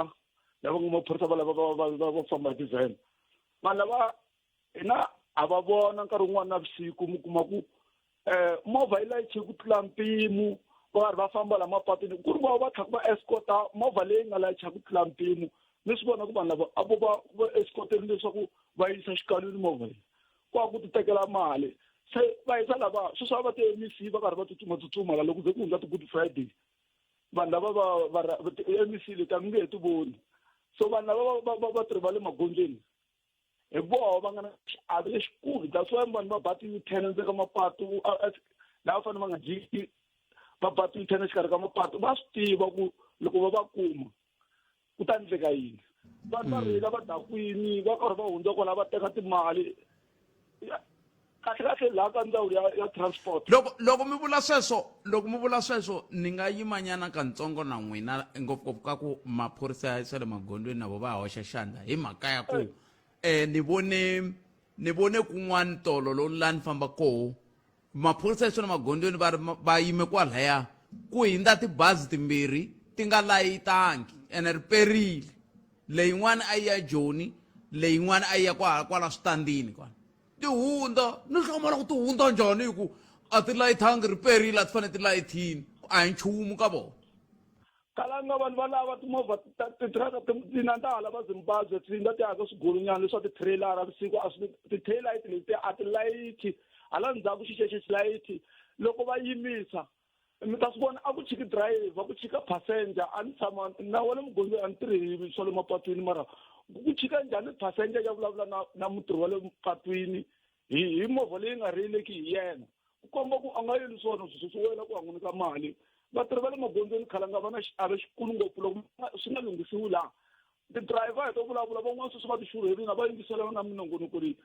lava nga maphorisa va lava va va va famba hi tivhene vanhu lava hina ha va vona nkarhi wun'wana navusiku mi kuma ku eh movha yi layiche ku tlula mpimo va karhi va famba la mapatwini ku ri va va tlhaka va escorta movha leyi nga layicha ku tlula mpimo mi swi vona ku vanhu lava a vo va va escorteni leswaku va yisa xikalwini movha leyi ku va ku ti tekela mali se va yisa lava sweswi a va ti-mec va karhi va tsutsuma tsutsuma la loko ze ku hundza ti-good friday vanhu lava va va ti-mec leti a mi nge he ti voni so vanhu lava va va vatirhi va le magondzweni hi voho va nga na xiave lexikulu that's why vanhu va ba ti-u-turn endzeni ka mapatu laha va fanele va nga jiki va ba ti-u-turn exikarhi ka mapatu va swi tiva ku loko va va kuma ku ta endleka yini vanhu va rheyila va dakwini va karhi va hundza kwala va teka timali kahle kahle laha ka ndzawulo ya, ya transport loko loko mi vula sweswo loko mi vula sweswo ni nga yimanyana kantsongo na n'wina ngopfungopfu ka ku maphorisa ya swa le magondzweni na vo va hoxa xandla hi mhaka ya ku eh ni vone ni vone kun'wana tolo lowu la ni famba koho maphorisa ya swa le magondzweni va ri va yime kwalaya ku hindza tibazi timbirhi ti nga layitangi ene ri perile leyin'wana a yi ya joni leyin'wana a yi ya kwala kwala switandini kwala tihundza ni hlamala ku tihundza njhani hi ku a ti layithangi ri perile a ti fanele ti layithini a hi nchumu ka vona kalanga vanhu va lava timovha titiraka tina ta hala va zimbabwe ti nga ti aka swigolonyana leswa ti-trailer vusiku a swi ti-taillight leti a ti layithi hala ndzhaku xixexe xi layithi loko va yimisa mi ta swi vona a ku chiki driver ku chika passenger a ni tshama na wena mugondzweni a ni tirhi swa le mapatwini mara ku chika njhani passenger ya vulavula na na mutirhi wa le patwini hi hi movha leyi nga rheyileki hi yena ku komba ku a nga yeli swona sweswo swi wena ku a n'wi nyika mali vatirhi va le magondzweni khalanga va na xiave xikulu ngopfu loko swi nga lunghisiwi laha ti-driver hi to vulavula van'wana sweswi va ti xurherile a va yingisela na minongonoko leyi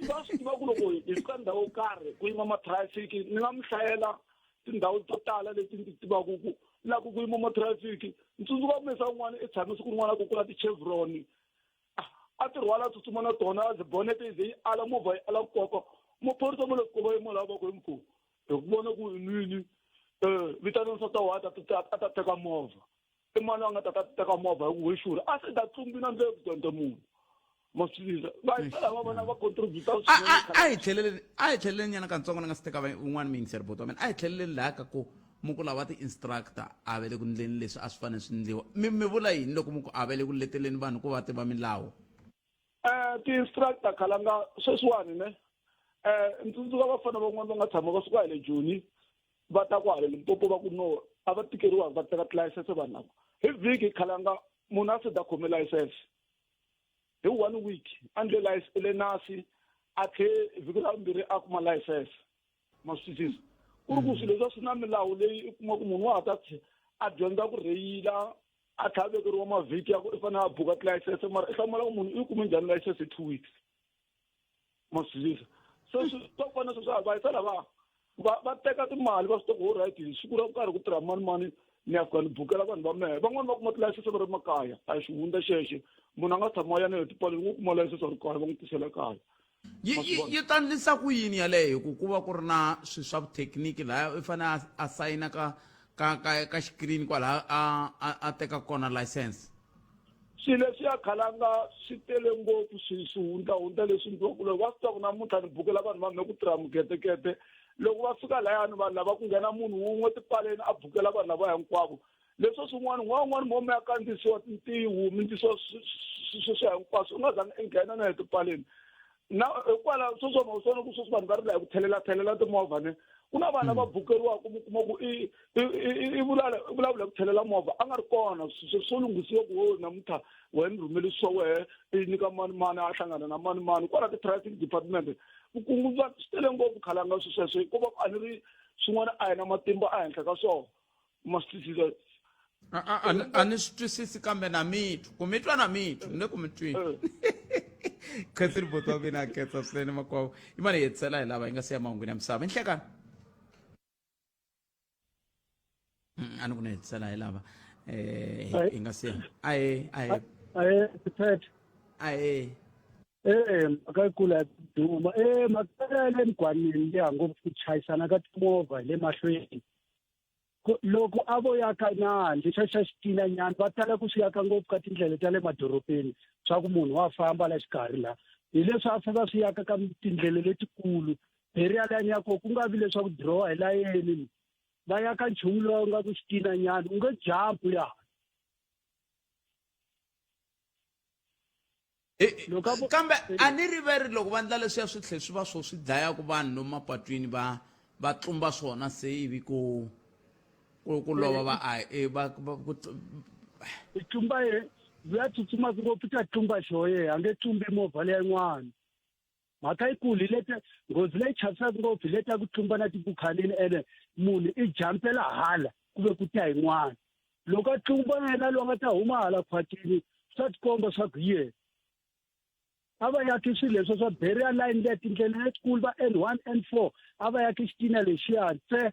va swi tiva ku loko hi fika ndhawu yo karhi ku yima matrafiki ni nga mi hlayela tindhawu to tala leti ndzi tivaka ku la ku ku yima matrafiki ni tsundzuka mesa un'wana i tshame siku rin'wana ku kula ti-chevron a ti rhwala a tsutsuma na tona a bonete yi ze yi ala movha yi ala ku koka maphorisa ma le ku va yima laha va ku hi mkhu hi ku vona ku i nwini um vitana nsati wa a ta teka movha i mani a nga ta ta teka movha hi ku wexura a se ta tlumbi na ndlela ku dyondza munhu ma swi tivisa va lava vona va contributa a hi tlheleleni a hi tlheleleni nyana katsongo ni nga si teka un'wana muyingiseri buti wa mina a hi tlheleleni laha ka ku mu ku lava ti-instructor a va le ku ndleni leswi a swi fanele swi ndliwa mi mi vula yini loko mu ku a va le ku leteleni vanhu ku va tiva milawu um ti-instructor khalanga sweswiwani ne um ni tsundzuka vafana van'wana va nga tshama va suka hi le joni va ta ku hala limpopo va ku no a va tikeriwa va teka tilayisense vanhu lava hi vhiki khalanga munhu a se da khome layisense hi one week a ndle lenasi a tlhe vhiki ra vumbirhi a kuma layisense ma swi twisisa ku ri ku swilo leswi swi na milawu leyi u kuma ku munhu wa ha ta a dyondza ku rheyila a tlhela a vekeriwa mavhiki ya ku i fanele a buka tilayisense mara i hlamula ku munhu i kume njhani layisense hi 2 weeks ma swi twisisa se swa ku fana sweswo va yisa lava va va teka timali va swi tiva ku alright hi siku ra karhi ku tirha mani mani ni ya fika ni bukela vanhu va mehe van'wani va kuma tilayisense va ri makaya a hi xihundla xexo munhu a nga tshama ya na yo tipaleni wo kuma layisense a ri kaya va n'wi tisela kaya yi yi yi ta ndlisa ku yini yaleyo hi ku ku va ku ri na swilo swa vuthekiniki laha i fanele a sayina ka ka ka ka xikirini kwalaha a a a teka kona license swilo leswi ya khalanga swi tele ngopfu swi swi hundla-hundla leswi endliwaka loko va swi tiva ku namuntlha ni bukela vanhu va me ku tirha mugetekete loko va fika layani vanhu lava ku nghena munhu wun'we tipaleni a bukela vanhu lava hinkwavo Leswo swin'wana n'wana wun'wana mo mi ya kandziyisiwa tintiho mi ndlisiwa sweswiya hinkwaswo u nga zangi i nghena na hi tipaleni na hikwalaho sweswo ma swi vona ku sweswi vanhu va rila hi ku thelela thelela timovha ne ku na vanhu lava bukeriwaka mi kuma ku i i i vulavula i vulavula ku thelela movha a nga ri kona swo lunghisiwa ku wo namuntlha wena ni rhumeli swa wehe i nyika mani mani a hlangana na mani mani kwala ti-traffic department vukungundzwana swi tele ngopfu khalanga swi sweswo hikuva a ni ri swin'wana a hi na matimba ehenhla ka swona ma swi twisisa a ni swi twisisi kambe na mitwa ku mi twa na mitwa ni le ku mi twini khensini buti wa mina a khensa swinene makwavo yi mani hi hetisela hi lava yi nga siya mahungwini ya misava i nhlekani a ni ku ni hetisela hi lava um hi nga siya ahe ahe ahe siphethe ahe e mhaka yikulu ya duma e mhaka ya le migwanini leya ngopfu ku chayisana ka timovha hi le mahlweni loko a vo yaka na handle xa xa xitina nyana va tala ku swi yaka ngopfu ka tindlela ta le madorobeni swa ku munhu wa famba la xikarhi la hi leswi a fanele va swi yaka ka tindlela letikulu beriya layeni ya kona ku nga vi leswaku dirowa hi layeni va yaka nchumu lowu nga ku xitina nyana u nge jampu ya Kambe a ni riveri loko va ndla leswiya swi tlhe swi va swo swi dlayaka vanhu lomu mapatwini va va tlumba swona se ivi ku ku ku lova va a e, va ku i tlumba ye luya tsutsumaka ngopfu ta tlumba xo ye a nge tlumbi movha leya yin'wana mhaka yikulu hi leta nghozi leyi chavisaka ngopfu hi leta ku tlumba na tibukhanini ene munhu i jampela hala ku ve ku ta yin'wana loko a tlumba yena loyi a nga ta huma hala khwatini swa tikomba swa ku hi yena a va yaki swilo leswo swa barrier line leya tindlela letikulu va N one N 4 a va yaki xitina lexiya ntsena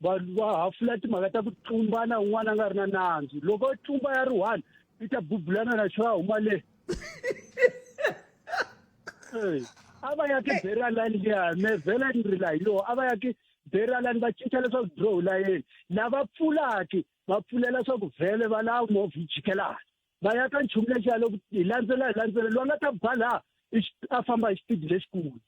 va va hafula timhaka ta ku tlumbana un'wana a nga ri na nandzu loko o tlumba ya ri one i ta bubulana na xo ya huma le a va yaki burial line liya me vhele ni rila hi yoho a va yaki burial line va cinca leswaku draw layeni lava pfulaki va pfulela swa ku vhele va lava movha yi jikelana va yaka nchumu lexiya loko hi landzela hi landzela loyi a nga ta ba laha a famba hi xipidi lexikulu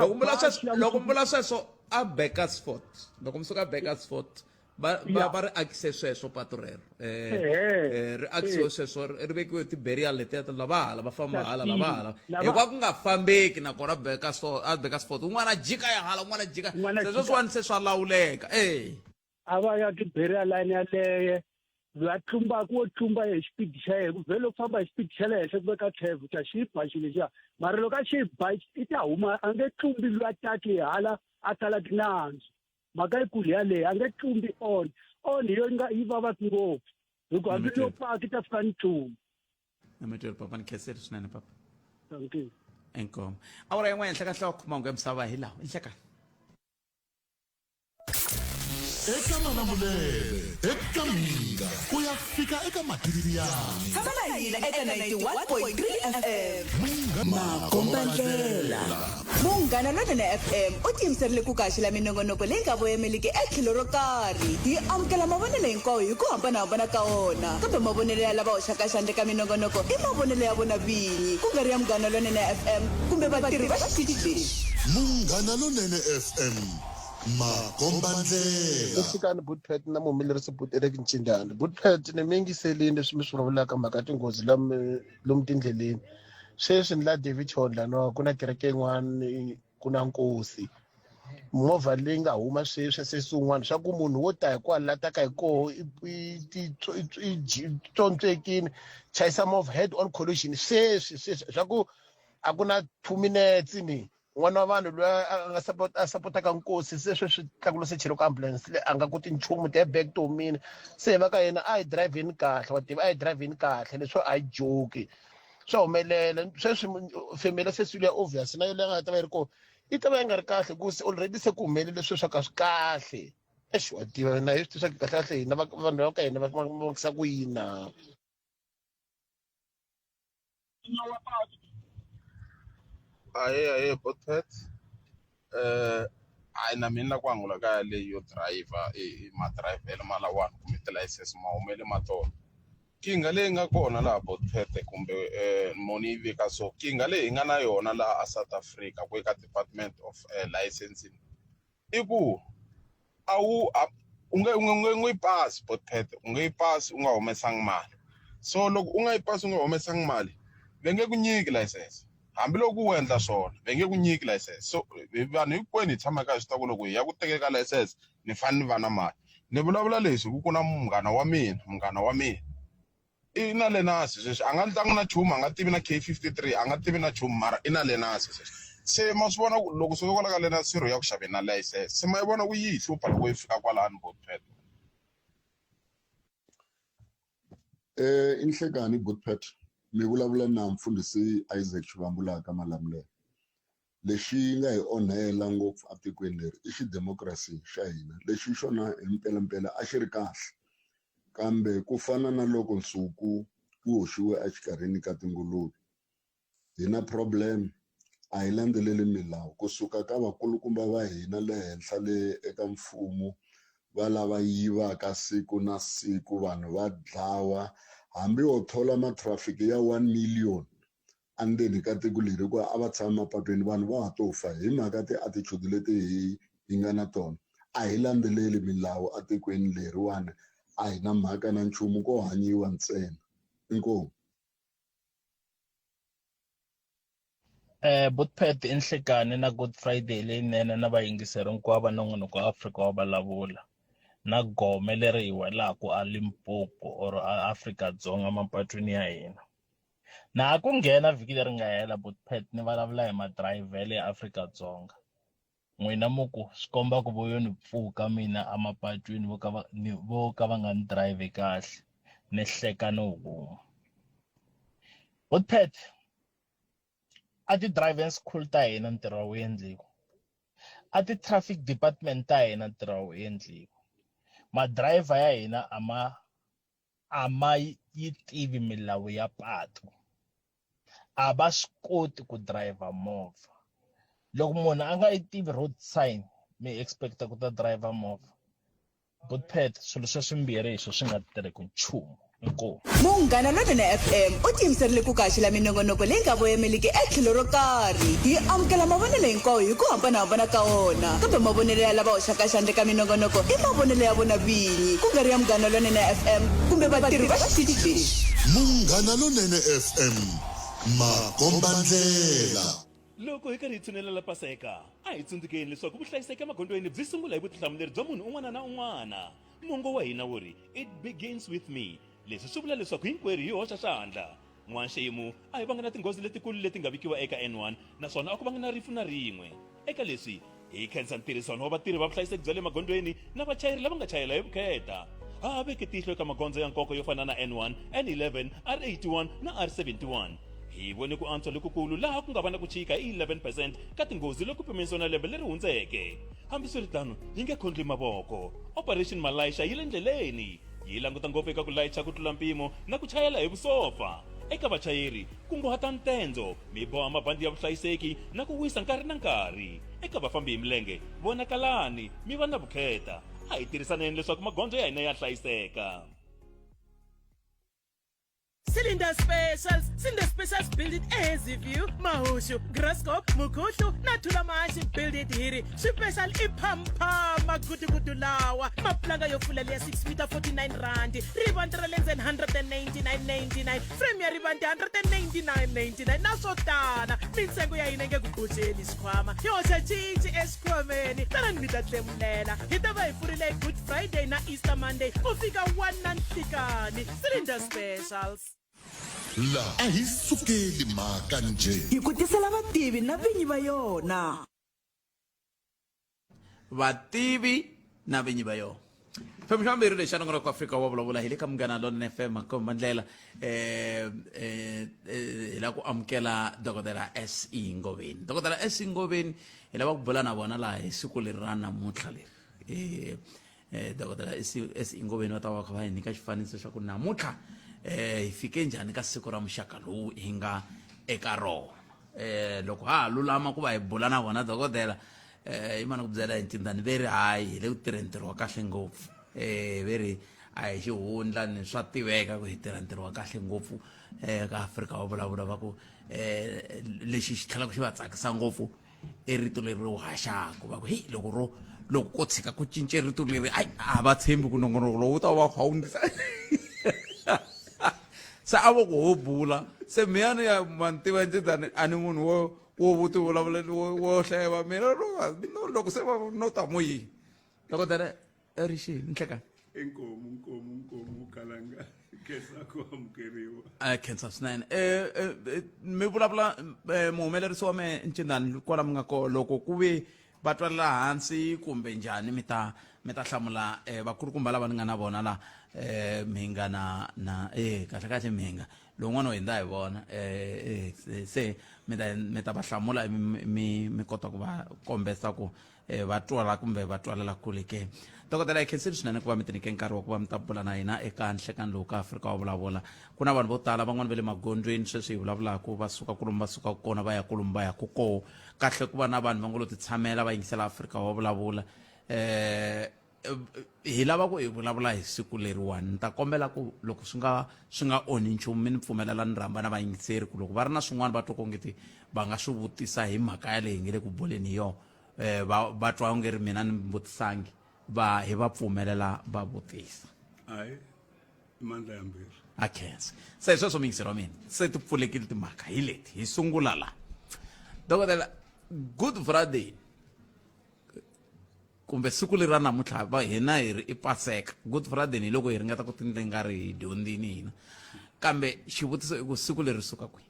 loko mi vula sweswo loko mi vula sweswo a Bakersford loko mi suka Bakersford va va va ri akise sweswo patu rero eh, eh ri akisiwe sweswo ri vekiwe ti-burial letiya ta lava hala va famba hala lava hala hikuva ku nga fambeki nakona Bakersford a Bakersford un'wana a jika ya hala un'wana a jika se sweswiwani se swa lawuleka eh a va ya ti-burial line yaleye loyi a tlumbaka wo tlumba hi xipidi xa yena ku vhele u famba hi xipidi xa le henhla ku veka curve ta xi ba xilo lexiya mara loko a xi ba i ta huma a nge tlumbi loyi a taki hala a kalaki nandzu mhaka yikulu yaleyo a nge tlumbi on on hi yo yi nga yi vavaka ngopfu hi ku hambi yo paka i ta fika ni tlumba nametweri papa ni khenseri swinene papa thank you inkomo awara yin'we henhla ka nhloko mahungu ya misava hi lawa i nhlekani Eka Malamulele, eka Mhinga ku ya fika eka Matiriyani. Tshama na hina eka 91.3 FM. Makombandlela. Munghana Lonene FM u tiyimiserile ku kaxela minongonoko leyi nga voyemeliki etlhelo ro karhi. Hi amukela mavonelo hinkwawo hi ku hambanahambana ka wona, kambe mavonelo ya lava hoxaka xandla eka minongonoko i mavonelo ya vona vinyi, ku nga ri ya Munghana Lonene FM kumbe vatirhi va xitichi lexi. Munghana Lonene FM. Makombandlela. Ku fikani Boot Pat na muhumelerisi Boot Eric Ncindani. Boot Pat ni mi yingiselini leswi mi swi vulavulaka mhaka ya tinghozi lomu tindleleni. Sweswi ni la Daveyton laniwa ku na kereke yin'wana ku na nkosi. Movha leyi nga huma sweswi sesi wun'wana swa ku munhu wo ta hi kwala la taka hi koho i tswontswekile chayisa movha head on collision sweswi sweswi swa ku a ku na 2 minutes ni N'wana wa vanhu loyi a nga support a sapotaka nkosi se sweswi tlakulo se chele ka ambulance le a nga koti nchumu ti back to mina se va ka yena a hi driveni kahle wa tiva a hi driveni kahle leswo a hi joke swa humelela sweswi family se swilo ya obvious na yona nga ta va yi ri kona yi ta va yi nga ri kahle ku se already se ku humelele swilo swa ka swi kahle exi wa tiva na hi swi tiva kahle kahle hina vanhu va ka hina va vangisa ku yini na Ahee ahee Botet hayi na mina ku angula ka yaleyo yo driver i madirayivhelo ma lawani kumbe tilayisense mahumele ma tona nkingha leyi nga kona laha Botet kumbe mo ni yi veka so nkingha leyi hi nga na yona laha a South Africa ku eka department of licensing i ku a wu a U nge u nge u nge u nge yi pasi botpet u nge yi pasi u nga humesangi mali so loko u nga yi pasi u nga humesangi mali va nge ku nyiki license hambiloko u endla swona va nge ku nyiki license so vanhu hinkwenu hi tshama kaya swi ta ku loko hi ya ku tekeka license ni fanele ni va na mali ni vulavula leswi hi ku ku na munghana wa mina munghana wa mina i na lenasi sweswi a nga tlangi na nchumu a nga tivi na K 53 a nga tivi na nchumu mara i na lenasi sweswi se ma swi vona ku loko suka kwala ka lenasi sirho ya ku xaveni na license se ma yi vona ku yi hi hlupha loko yi fika kwalano botpet Eh i nhlekani Botpet mi vulavula na mfundhisi Isaac Xivambu laha ka Malamulele lexi nga hi onhela ngopfu etikweni leri i xidemokirasi xa hina lexi xona hi mpelampela a xi ri kahle kambe ku fana na loko nsuku wu hoxiwe exikarhini ka tinguluve hi na problem a hi landzeleli milawu kusuka ka vakulukumba va hina le henhla le eka mfumo va lava yivaka siku na siku vanhu va dlawa hambi wo thola ma-traffic ya 1 million endzeni ka tiko leri hikuva a va tshama mapatwini vanhu va ha to fa hi mhaka ti-attitude leti hi hi nga na tona a hi landzeleli milawu etikweni leriwani a hi na mhaka na nchumu ko hanyiwa ntsena inkomu Eh Botpet i nhlekani na Good Friday leyinene na vayingiseri hinkwavo va nongonoko wa Afrika wa vulavula na gome leri hi welaku a Limpopo or a Afrika-Dzonga mapatwini ya hina. Na ha ku nghena vhiki leri nga hela Botpet ni vulavula hi madirayivhelo ya Afrika-Dzonga. N'wina mu ku swi komba ku vo yo ni pfuka mina emapatwini vo ka va ni vo ka va nga ni dirayivhi kahle ni hleka no huma. Botpet a ti-driving school ta hina ntirho a wu endliwi a ti-traffic department ta hina ntirho a wu endliwi madirayivha ya hina a ma a ma yi tivi milawu ya patu a va swi koti ku driver movha loko munhu a nga yi tivi road sign mi expecta ku ta driver movha Botpet swilo sweswimbirhi hi swo swi nga tirheki nchumu inkomu Munghana Lonene FM u tiyimiserile ku kaxela minongonoko leyi nga voyemeliki etlhelo ro karhi. Hi amukela mavonelo hinkwawo hi ku hambanahambana ka wona, kambe mavonelo ya lava hoxaka xandla eka minongonoko i mavonelo ya vona vinyi, ku nga ri ya Munghana Lonene FM kumbe vatirhi va xitichi lexi. Munghana Lonene FM, makombandlela. Loko hi karhi hi tshunelela Paseka, a hi tsundzukeni leswaku vuhlayiseki emagondzweni byi sungula hi vutihlamuleri bya munhu un'wana na un'wana. Mongo wa hina wu ri, It begins with me. Leswi swi vula leswaku hinkwerhu hi hoxa xandla. N'waxemu, a hi vanga na tinghozi letikulu leti nga vikiwa eka N1 naswona a ku vanga na rifu na rin'we. Eka leswi, hi khensa ntirhisano wa vatirhi va vuhlayiseki bya le magondzweni na vachayeri lava nga chayela hi vukheta. Ha ha veke tihlo eka magondzo ya nkoka yo fana na N1, N11, R81 na R71. Hi vone ku antswa lokukulu laha ku nga va na ku chika hi 11 percent ka tinghozi loko pimanisiwa na lembe leri hundzeke. Hambiswiritano, hi nge khondli mavoko. Operation Malayicha yi le ndleleni. Yi languta ngopfu eka ku layicha ku tlula mpimo na ku chayela hi vusopfa. Eka vachayeri, kunguhatani tendzo, mi boha mabandi ya vuhlayiseki na ku wisa nkarhi na nkarhi. Eka vafambi hi milenge, vonakalani, mi va na vukheta. A hi tirhisaneni leswaku magondzo ya hina ya hlayiseka. Cylinder Specials, Cinder Specials Build It eHazyview, Mahushu, Graskop, Mukhuhlu na Thulamahashe Build It hi ri swipexal i phamphama gudugudu lawa mapulanga yo fulela ya 6 meter 49 rand rivanti ra le ndzeni 199.99 frame ya rivanti 199.99 na swo tala mintsengo ya hina nge ku boxeli xikhwama hi hoxa cinci exikhwameni tanani mi ta tlemulela hi ta va hi pfurile hi good friday na easter monday ku fika 1 na nhlikani cylinder specials La a hi sukeli mhaka njhe. Hi ku tisela vativi na vinyi va yona. Vativi na vinyi va yona. Xiphemu xa vumbirhi lexi xa nongonoko wa Afrika wa vulavula hi le ka Munghana Lonene FM makomba ndlela eh eh hi lava ku amukela dokodela SE Ngoveni. Dokodela SE Ngoveni hi lava ku bula na vona laha hi siku leri ra namuntlha leri. Eh eh dokodela SE Ngoveni va ta va kha va hi nyika xifaniso xa ku namuntlha eh hi fike njhani ka siku ra muxaka lowu hi nga eka rona. Eh loko ha ha lulama ku va hi bula na vona dokodela eh yi mana ku byela hi ncindani ve ri hayi hi le ku tirheni ntirho wa kahle ngopfu eh ve ri a hi xihundla ni swa tiveka ku hi tirha ntirho wa kahle ngopfu eh ka Afrika wa vulavula va ku eh lexi xi tlhelaka xi va tsakisa ngopfu i rito leri ri haxaka va ku heyi loko ro Loko ko tshika ku cince rito leri, ai a va tshembi ku nongonoko lowu wu ta va kha wu ndlisa. Se a vo ku ho bula se miyani ya mantiva njhani, a ni munhu wo wo vuti vulavula wo wo hleva mina no loko se va no ta mo yini dokodela ri xi nhlekani. Inkomu, nkomu, nkomu, kalanga khensa ku amukeriwa. A khensa swinene. Mi vulavula muhumelerisi wa me Ncindani kwala mi nga koho, loko ku ve va twalela hansi kumbe njhani mi ta mi ta hlamula vakulukumba lava ni nga na vona la, mhinga na na kahle kahle mhinga lowun'wana u hindza hi vona, se mi ta mi ta va hlamula mi mi kota ku va kombesa ku va twala kumbe va twalela kule ke. Dokodela, hi khensile swinene ku va mi tinike nkarhi wa ku va mi ta bula na hina eka nhlekani lowu ka Afrika wa Vulavula. Ku na vanhu vo tala van'wani va le magondzweni sweswi hi vulavulaka, va suka kolomu va sukaka kona va ya kolomu va yaka koho. Kahle ku va na vanhu va ngo lo ti tshamela va yingisela Afrika wa Vulavula. Hi lava ku hi vulavula hi siku leriwani. Ni ta kombela ku loko swi nga swi nga onhi nchumu mi ni pfumelela ni rhamba na vayingiseri ku loko va ri na swin'wana va twa kongeti va nga swi vutisa hi mhaka yaleyi hi nge le ku boleni hi yona, va va twa onge ri mina ni vutisangi, va hi va pfumelela va vutisa. Hayi, i mandla yambirhi. A khensa. Se hi sweswo muyingiseri wa mina, se ti pfulekile timhaka hi leti. Hi sungula la, dokodela, Good Friday kumbe siku leri ra namuntlha va hina hi ri i Paseka. Good Friday ni loko hi ringeta ku tindle nga ri hi dyondzini hina, kambe xivutiso i ku siku leri suka kwihi?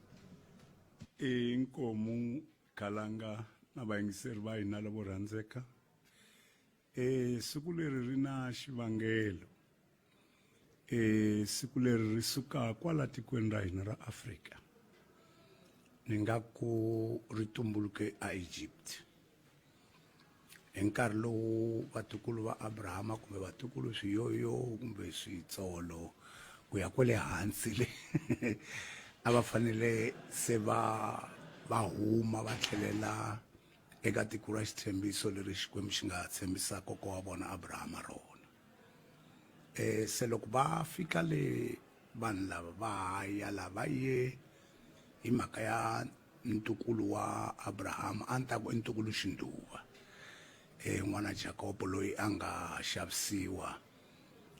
I nkomu, Khalanga na vayingiseri va hina lavo rhandzeka. Siku leri ri na xivangelo. Siku leri ri suka kwala tikweni ra hina ra Afrika. Ni nga ku ri tumbuluke a Egypt. Hi nkarhi lowu vatukulu va Abrahama kumbe vatukulu swiyoyo kumbe switsolo ku ya kwale hansi le a va fanele se va va huma va tlhelela eka tiko ra xitshembiso leri Xikwembu xi nga tshembisa kokwa wa vona Abrahama rona. Se loko va fika le vanhu lava va ya la va ye hi mhaka ya ntukulu wa Abrahama, a ni ta ku i ntukulu xinduva, n'wana Jakobo loyi a nga xavisiwa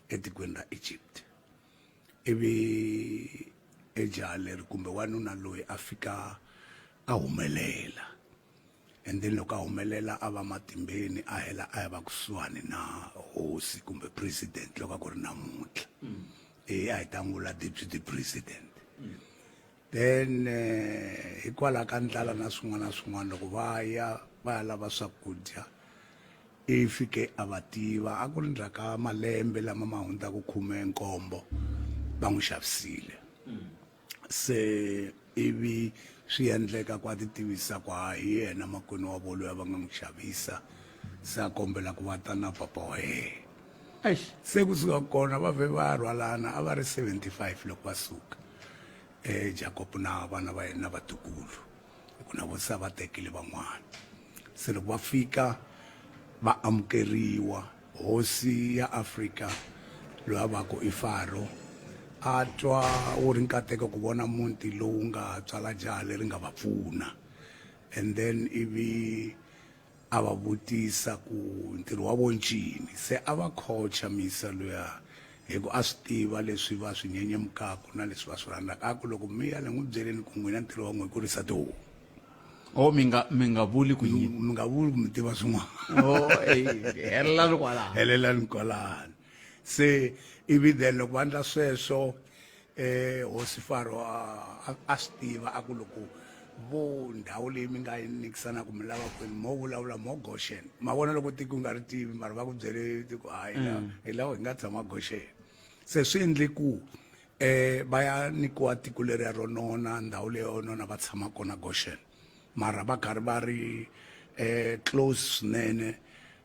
etikweni ra Egypt. Ivi ejaha leri kumbe wanuna loyi a fika a humelela, and then loko a humelela a va matimbeni, a hela a ya va kusuhani na hosi kumbe president loko a ku ri namuntlha. A hi ta n'wi vula deputy president. Then hikwalaho ka ndlala na swin'wana na swin'wana, loko va ya va ya lava swakudya, i fike a va tiva a ku ri ndzhaku ka malembe lama ma hundzaka 17 va n'wi xavisile. Se ivi swi endleka ku a ti tivisa ku ha hi yena makwenu wa vona loyi a va nga n'wi xavisa, se a kombela ku va ta na papa wa yena. Se kusuka kona va vhe va rhwalana, a va ri 75 loko va suka, Jacob na vana va yena na vatukulu, hi ku na vo se a va tekile van'wana. Se loko va fika va amukeriwa, hosi ya Afrika loyi a va ku i Faro a twa wu ri nkateko ku vona muti lowu nga tswala jaha leri nga va pfuna, and then ivi a va vutisa ku ntirho wa vo ncini. Se a va khocha misa luya hi ku a swi tiva leswi va swi nyenyemukaka na leswi va swi rhandzaka, a ku loko mi ya le n'wi byeleni ku n'wina ntirho wa n'we ku risa tihomu. Oh, mi nga mi nga vuli ku yini? Mi nga vuli ku mi tiva swin'wana. Oh, helelani kwalano. Helelani kwalano. Se ivi then loko va endla sweswo, hosi Faro a swi tiva, a ku loko vo ndhawu leyi mi nga yi nyikisana ku mi lava kwini, mo vulavula mo Goshen. Ma vona loko tiko u nga ri tivi, mara va ku byele tiko, hayi, hi laha hi nga tshama Goshen. Se swi endle ku va ya nyikiwa tiko leriya ro nona, ndhawu leyi yo nona, va tshama kona Goshen, mara va karhi va ri close swinene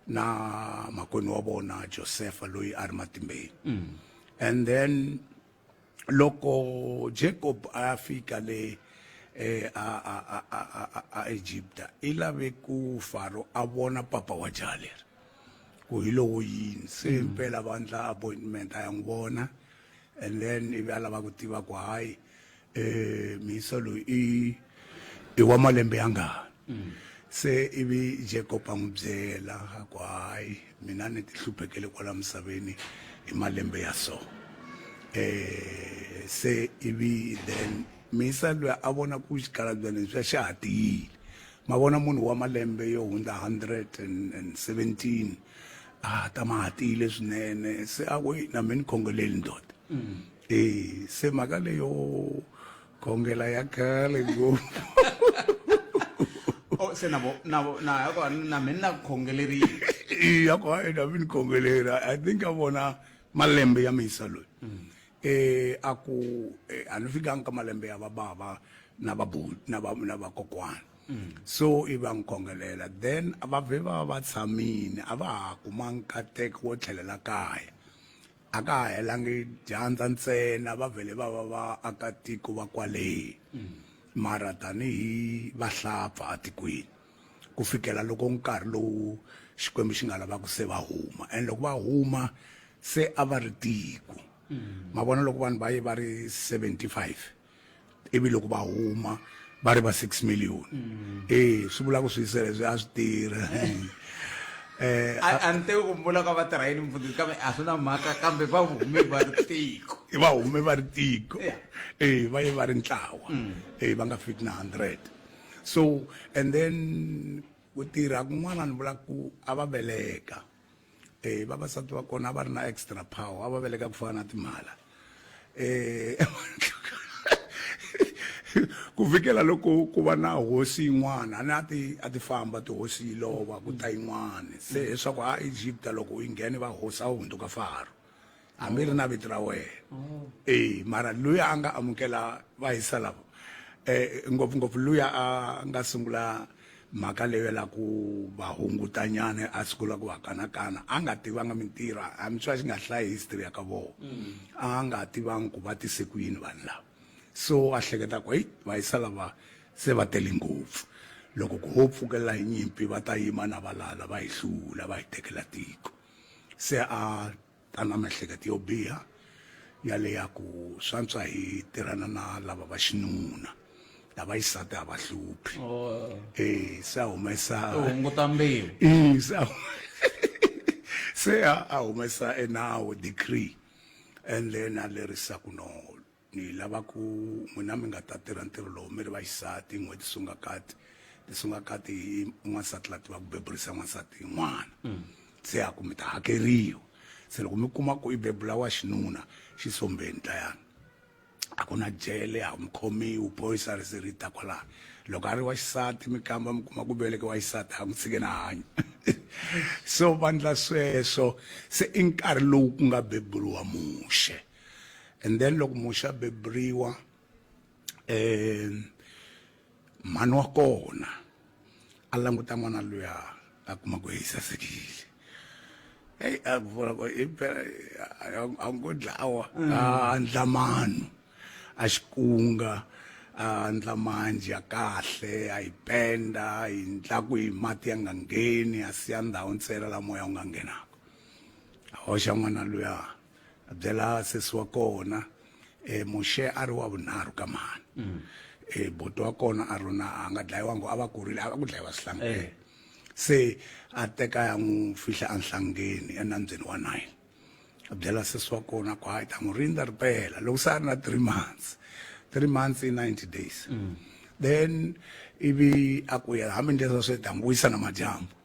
na makwenu wa vona Josefa loyi a ri matimbeni. And then loko Jacob a ya fika le a a a a a a Egypta, i lave ku Faro a vona papa wa jaha leri ku hi lowo yini. Se impela va endla appointment, a ya n'wi vona, and then ivi a lava ku tiva ku hayi, miyisa loyi i wa malembe ya ngani. Se ivi Jacob a n'wi byela a ku hayi mina ni ti hluphekele kwala misaveni hi malembe ya so. Eh se ivi then misa loyi a vona ku xikalabyana leswiya xa ha tiyile. Ma vona munhu wa malembe yo hundza 117 a ta ma ha tiyile swinene se a ku na mina ni khongeleli ndoda. Eh se mhaka leyo khongela ya khale ngopfu oh se na vo na vo na ya ku na mina na khongeleriwa ya ku hayi na mina khongeleri i think a vona malembe ya misa loyi eh a ku a ni fikanga ka malembe ya va bava na va na va na va kokwana so i va n'wi khongelela then va vhe va va tshamile a va ha kumanga nkateko wo tlhelela kaya A ka ha helangi dyandza ntsena, va vhele va va vaakatiko va kwale, mara tanihi vahlapfa atikweni, ku fikela loko nkarhi lowu Xikwembu xi nga lava ku se va huma. And loko va huma, se a va ri tiko. Ma vona loko vanhu va ye va ri 75. ivi loko va huma va ri va 6 million mm. eh swi vula ku swi sele swi a swi tirha eh a ni tivi ku vula ka va tirha yini mfundhisi kambe a swi na mhaka kambe va hume va ri tiko va hume va ri tiko eh va ye va ri ntlawa mm. eh va nga fiki na 100 so and then ku tirha kun'wana ni vula ku a va veleka eh vavasati va kona a va ri na extra power a va veleka ku fana na timhala eh ku fikela loko ku va na hosi yin'wana a ni a ti a ti famba tihosi yi lova ku ta yin'wana se leswaku a Egypta loko yi nghene va hosi a wu hundzuka Faro hambi ri na vito ra wena e mara luya a nga amukela vahisa lava eh ngopfungopfu luya a nga sungula mhaka leyo la ku va hungutanyana a sungula ku va kanakana a nga tivanga mintirho hambi swa xi nga hlayi history ya ka vona a nga tivangi ku va tise ku yini vanhu lava so a hleketa ku heyi vahisa lava se va tele ngopfu loko ku ho pfukela hi nyimpi va ta yima na valala va hi hlula va hi tekela tiko se a ta na miehleketo yo biha ya le ya ku swantswa hi tirhana na lava va xinuna lava xisati a va hluphi oh. e se a humesa hunguta mbewu e se a se a humesa enawu decree and then a lerisa ku no Ni lava ku n'wina mi nga ta tirha ntirho lowu mi ri vaxisati, n'we tisungakati. Tisungakati i n'wansati la tivaka ku beburisa n'wansati yin'wana. Se a ku mi ta hakeriwa. Se loko mi kuma ku i bebula wa xinuna, xi sombeni dlayani. A ku na jele, a mi khomiwi, phorisa ri ze ri ta kwalano. Loko a ri wa xisati mi kamba mi kuma ku veleke wa xisati a n'wi tshike na hanya. So va ndla sweswo, se i nkarhi lowu ku nga beburiwa Muxe. And then loko Muxe a beburiwa eh mhani wa kona a languta n'wana luya a kuma ku hi sasekile eyi a vula ku i phela a ngo dlawa mm. a ndla manu a xikunga a ndla manji ya kahle a yi penda yi ndla ku yi mati ya nga ngheni a siya ndhawu ntsena la moya wu nga nghenaka a hoxa n'wana luya a byela sesi wa kona eh Muxe a ri wa vunharhu ka mhani mm. eh buti wa kona a ri na a nga dlayiwanga a va kurile a va ku dlayiwa swihlangeni eh. se a teka ya n'wi fihla enhlangeni enambyeni wa Nile a byela sesi wa kona ku hayi ta n'wi rindza ri pela loko se a ri na 3 months 3 months i 90 days mm. then ivi a ku ya hambi ndlela swi ta n'wi vuyisa na madyambu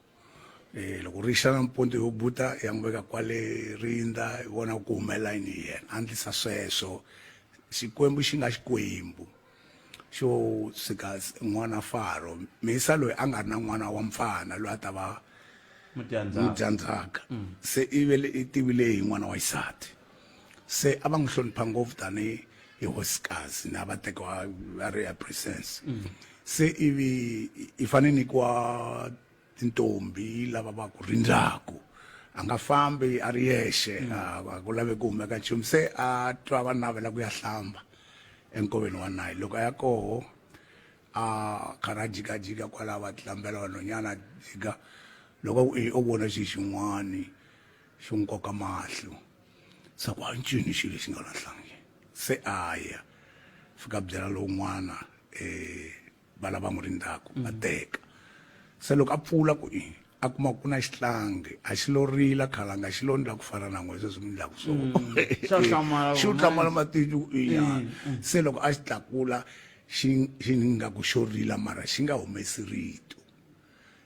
eh loko ri xa nampundzu yo buta ya n'wi veka kwale rindza hi vona ku humelela yini hi yena a ndlisa sweswo xikwembu xi nga xikwembu xo sika n'wana faro misa loyi a nga ri na n'wana wa mfana loyi a ta va mudyandzhaka mm. se i vele i tivile hi n'wana wa xisati se a va n'wi hlonipha ngopfu tanihi hi hosikazi na va tekiwa va ri ya presence mm. se ivi i fanele nyikiwa tintombi lava va ku rindzaku a nga fambi a ri yexe mm. a ku lave ku humeka nchumu se a twa va navela ku ya hlamba enkoveni wa Nile loko a ya koho a karhi a jikajika kwalaho va tlambela vanhwanyana a jika loko i o vona xi xin'wani xi n'wi koka mahlo se ku a ncini xilo lexi nga la nhlangeni se a ya fika byela lowun'wana um va lava n'wi rindzaka va mm. teka. Se loko a pfula ku i a kuma ku na xihlangi a xi lo rila khalanga xi lo ndla ku fana na n'we sweswi mi ndlaku so mm. xi u hlamala matihlo ku iya mm, mm. se loko a xi tlakula xi xi nga ku xo rila mara xi nga humesi rito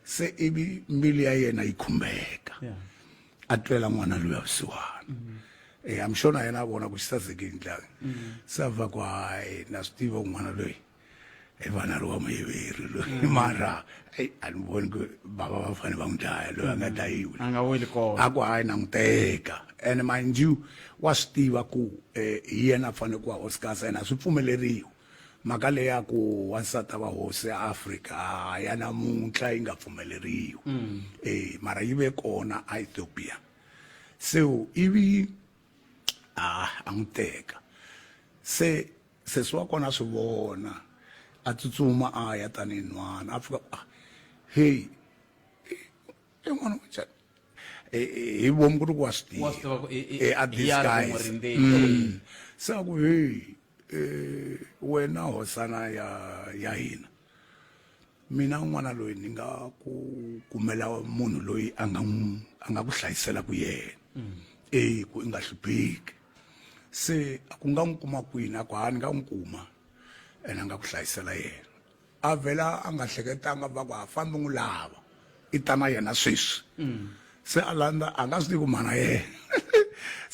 se ivi mbilu ya yena yi khumbeka a twela n'wana loyi a vusiwana mm. eh I'm sure na yena a vona ku xi sasekile ndlanga se a va ku hayi na swi tiva n'wana loyi i vana ri wa muheveri loyi mm. mara eyi a ni voni ku bava va fanele va n'wi dlaya loyi a nga mm. dlayiwi a nga weli kona a ku hayi na n'wi teka and mind you wa swi tiva ku um hi yena a fanele ku va hosikasi and a swi pfumeleriwi mhaka leyi ya ku wansati a va hosi ya Afrika ya namuntlha yi nga pfumeleriwi mm. eh mara yi ve kona a Ethiopia so ivi a a n'wi teka se Sesi wa kona a swi vona, a tsutsuma a ya tanihi nhwana, a fika a heyi i n'wana wa njhani hi vomu ku ri ku wa swi Wa swi tiva ku i- tiva a hi ya ri ku n'wi disguise rindzeni. Se a ku heyi wena hosana ya ya hina mina n'wana loyi ni nga ku kumela munhu loyi a nga n'wi a nga ku hlayisela ku yena e ku i nga hlupheki se a ku nga n'wi kuma kwini a ku ha ni nga n'wi kuma ene a nga ku hlayisela yena a vhela a nga hleketanga va ku ha fambi n'wi lava i ta na yena sweswi se a landza a nga swi tivi ku mhana yena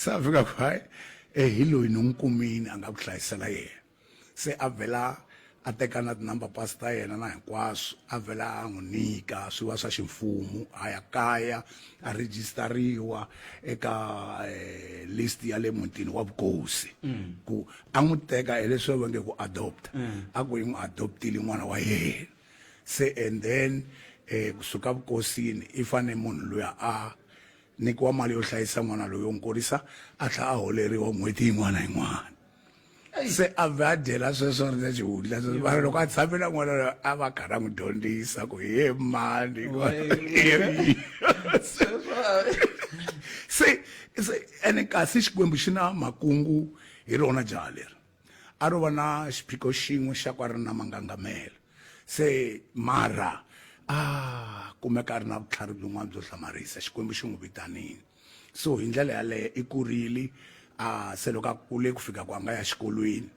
se a fika ku hayi e hi loyi ni n'wi kumini a nga ku hlayisela yena se a vhela a teka na ti-number pass ta yena na hinkwaswo a vhela a n'wi nyika swi va swa ximfumo a ya kaya a rejistariwa eka eh, list ya le mutini wa vukosi mm. ku a n'wi teka hi leswi va nge ku adopt mm. a ku yi n'wi adoptile n'wana wa yena se and then eh kusuka vukosini i fane munhu luya a nyikiwa mali yo hlayisa n'wana loyi yo n'wi kurisa a tlhela a holeriwa n'hweti yin'wana na yin'wana se a vhe a dyela sweswo ri na xihundla sweswo mara loko a tshame na n'wana loyi a va karhi a n'wi dyondzisa ku he mani se se ene kasi xikwembu xi na makungu hi rona jaha leri a ro va na xiphiqo xin'we xa ku a ri na mangangamelo se mara a kumeka a ri na vutlhari byin'wana byo hlamarisa xikwembu xi n'wi vitanile so hi ndlela yaleyo i kurile a se loko a kule ku fika ku a nga ya xikolweni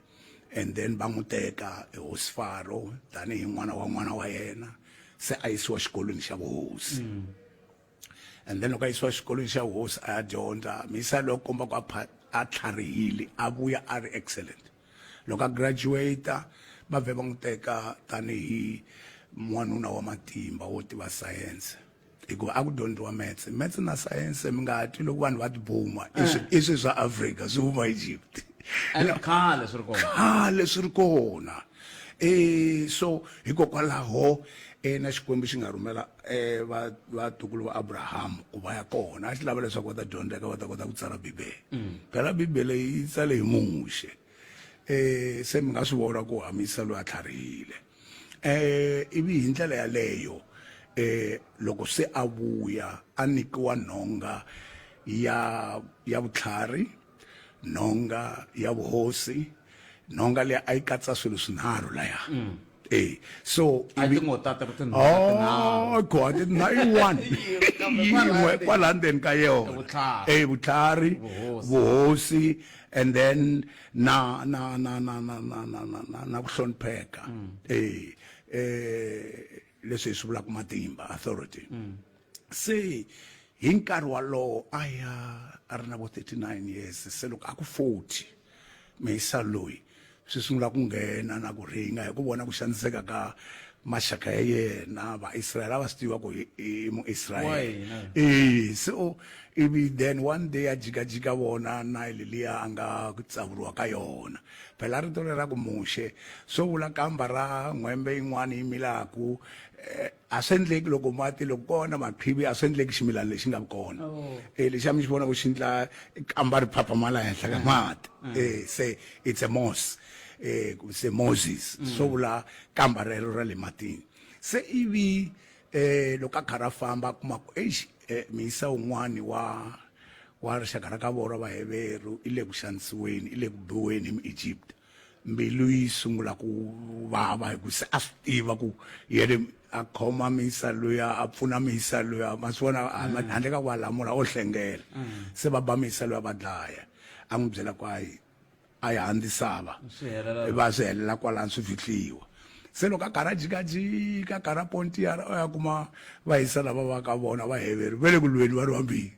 and then va n'wi teka hosi Faro tanihi n'wana wa n'wana wa yena se a yisiwa xikolweni xa vuhosi mm. and then loko a yisiwa xikolweni xa vuhosi a ya dyondza misa loko komba ku a tlharihile a vuya a ri excellent loko a graduate va vhe va n'wi teka tanihi n'wanuna wa matimba wo tiva sayense hikuva a ku dyondziwa metse metse na sayense mi nga twi loko vanhu va tibuma i swi i swi swa Afrika swi huma Egypt khale swi ri kona khale swi ri kona eh so hikokwalaho eh na Xikwembu xi nga rhumela eh va vatukulu va Abraham ku va ya kona a xi lava leswaku va ta dyondzeka va ta kota ku tsala Bibele mm. phela Bibele yi tsale hi Muxe eh se mi nga swi vona ku hamisa loyi a tlharihile eh ivi hi ndlela yaleyo eh loko se a vuya a nyikiwa nhonga ya ya vutlhari nhonga ya vuhosi nhonga leyi a yi katsa swilo swinharhu laya mm. eh so a ti ngo tata ku tinhonga tinharhu oh god na i one yin'we kwala ndzeni ka yona eh vutlhari vuhosi and then na na na na na na na na na na ku hlonipheka mm. eh eh leswi hi swi vulaka matimba authority mm. se hi nkarhi walowo a ya a ri na vo 39 years se loko a ku 40 meyisa loyi swi sungula ku nghena na ku ringa hi ku vona ku xaniseka ka maxaka ya yena vaisrayele a va swi tiva ku i muisrayele e so ivi then one day a jikajika vona nile liya a nga tsavuriwa ka yona phela rito leri ra ku muxe swo vula kamba ra n'hwembe yin'wana yi milaku eh, a swi endleki loko mati loko kona maqhivi a swi endleki ximilana lexi nga kona oh. e lexi a mi xi vona ku xi ndla kamba ri phaphamala henhla ka mm. mati mm. e se it's a moss e se moses mm. swo vula kamba rero ra le matini se ivi eh loko a karhi a famba a kuma ku eish eh, miyisa un'wani wa wa rixaka ra ka vona Vaheveru i le ku xanisiweni i le ku biweni hi Muegipta. Mbilu yi sungula ku vava hi ku se a swi tiva ku yena a khoma misa luya a pfuna misa luya ma swi vona handle ka ku va lamula o hlengela. Se va ba misa luya va dlaya a n'wi byela ku hayi a yi handzisava va swi helela kwalano swi fihliwa. Se loko a karhi a jikajika a karhi a pontiyara u ya kuma va hisa lava va ka vona va heveri va le ku lweni va ri vambirhi.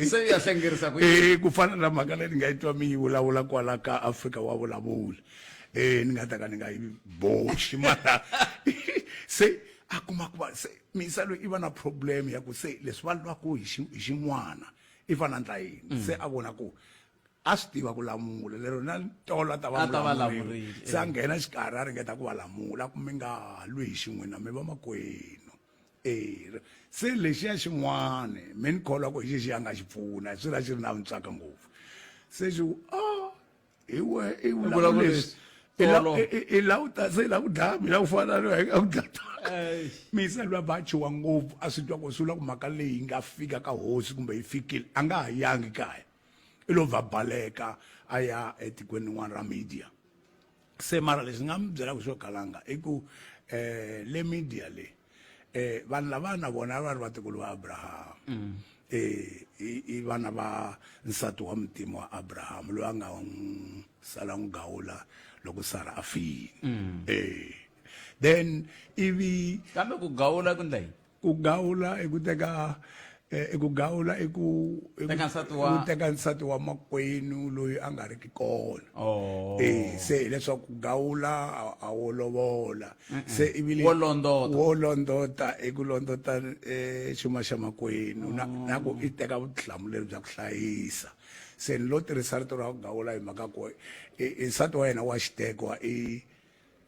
Se ya hlengerisa ku Eh ku fana na mhaka leyi ni nga yi twa mi yi vulavula kwala ka Afrika wa vulavula. Eh ni nga ta ka ni nga yi boxi mara se a kuma ku va se misa loyi i va na problem ya ku se leswi va lwaku hi hi xin'wana i fana ndla yini. Se a vona ku a swi tiva ku lamula lero na tolo a ta va A ta va mulamurile. lamurile, Se a nghena xikarhi a ringeta ku va lamula ku mi nga lwi hi xin'wina mi va makwenu. E se lexiya xin'wana mi ni kholwa ku hi xexi a nga xi pfuna swi ra xi ri na ntswaka ngopfu. Se xi ku a hi we i vulavula vulavula leswi. I la- Tolo. i la u ta se i la ku dlaya mina ku fana na loyi a ku dlaya. Misa luya va chuha ngopfu a swi twa ku swi vula ku mhaka leyi nga fika ka hosi kumbe yi fikile a nga ha yangi kaya. I lo va baleka a ya etikweni rin'wana ra media. Se mara lexi ni nga mi byelaka xo kalanga i ku le media le vanhu lava na vona va ri vatukulu va Abraham. I vana va nsati wa muntima wa Abraham loyi a nga n'wi sala n'wi gawula loko Sara a file. Then ivi kambe ku gawula ku ndla yini? Ku gawula i ku teka i ku gawula i ku i ku Teka nsati wa ku teka nsati wa makwenu loyi a nga ri ki kona. Oh. Se hileswaku ku gawula a wo lovola. Se ivi Wo londota. Wo londota i ku londota xuma xa makwenu na na ku i teka vutihlamuleri bya ku hlayisa. Se ni lo tirhisa rito ra ku gawula hi mhaka ku i nsati wa yena wa xitekwa i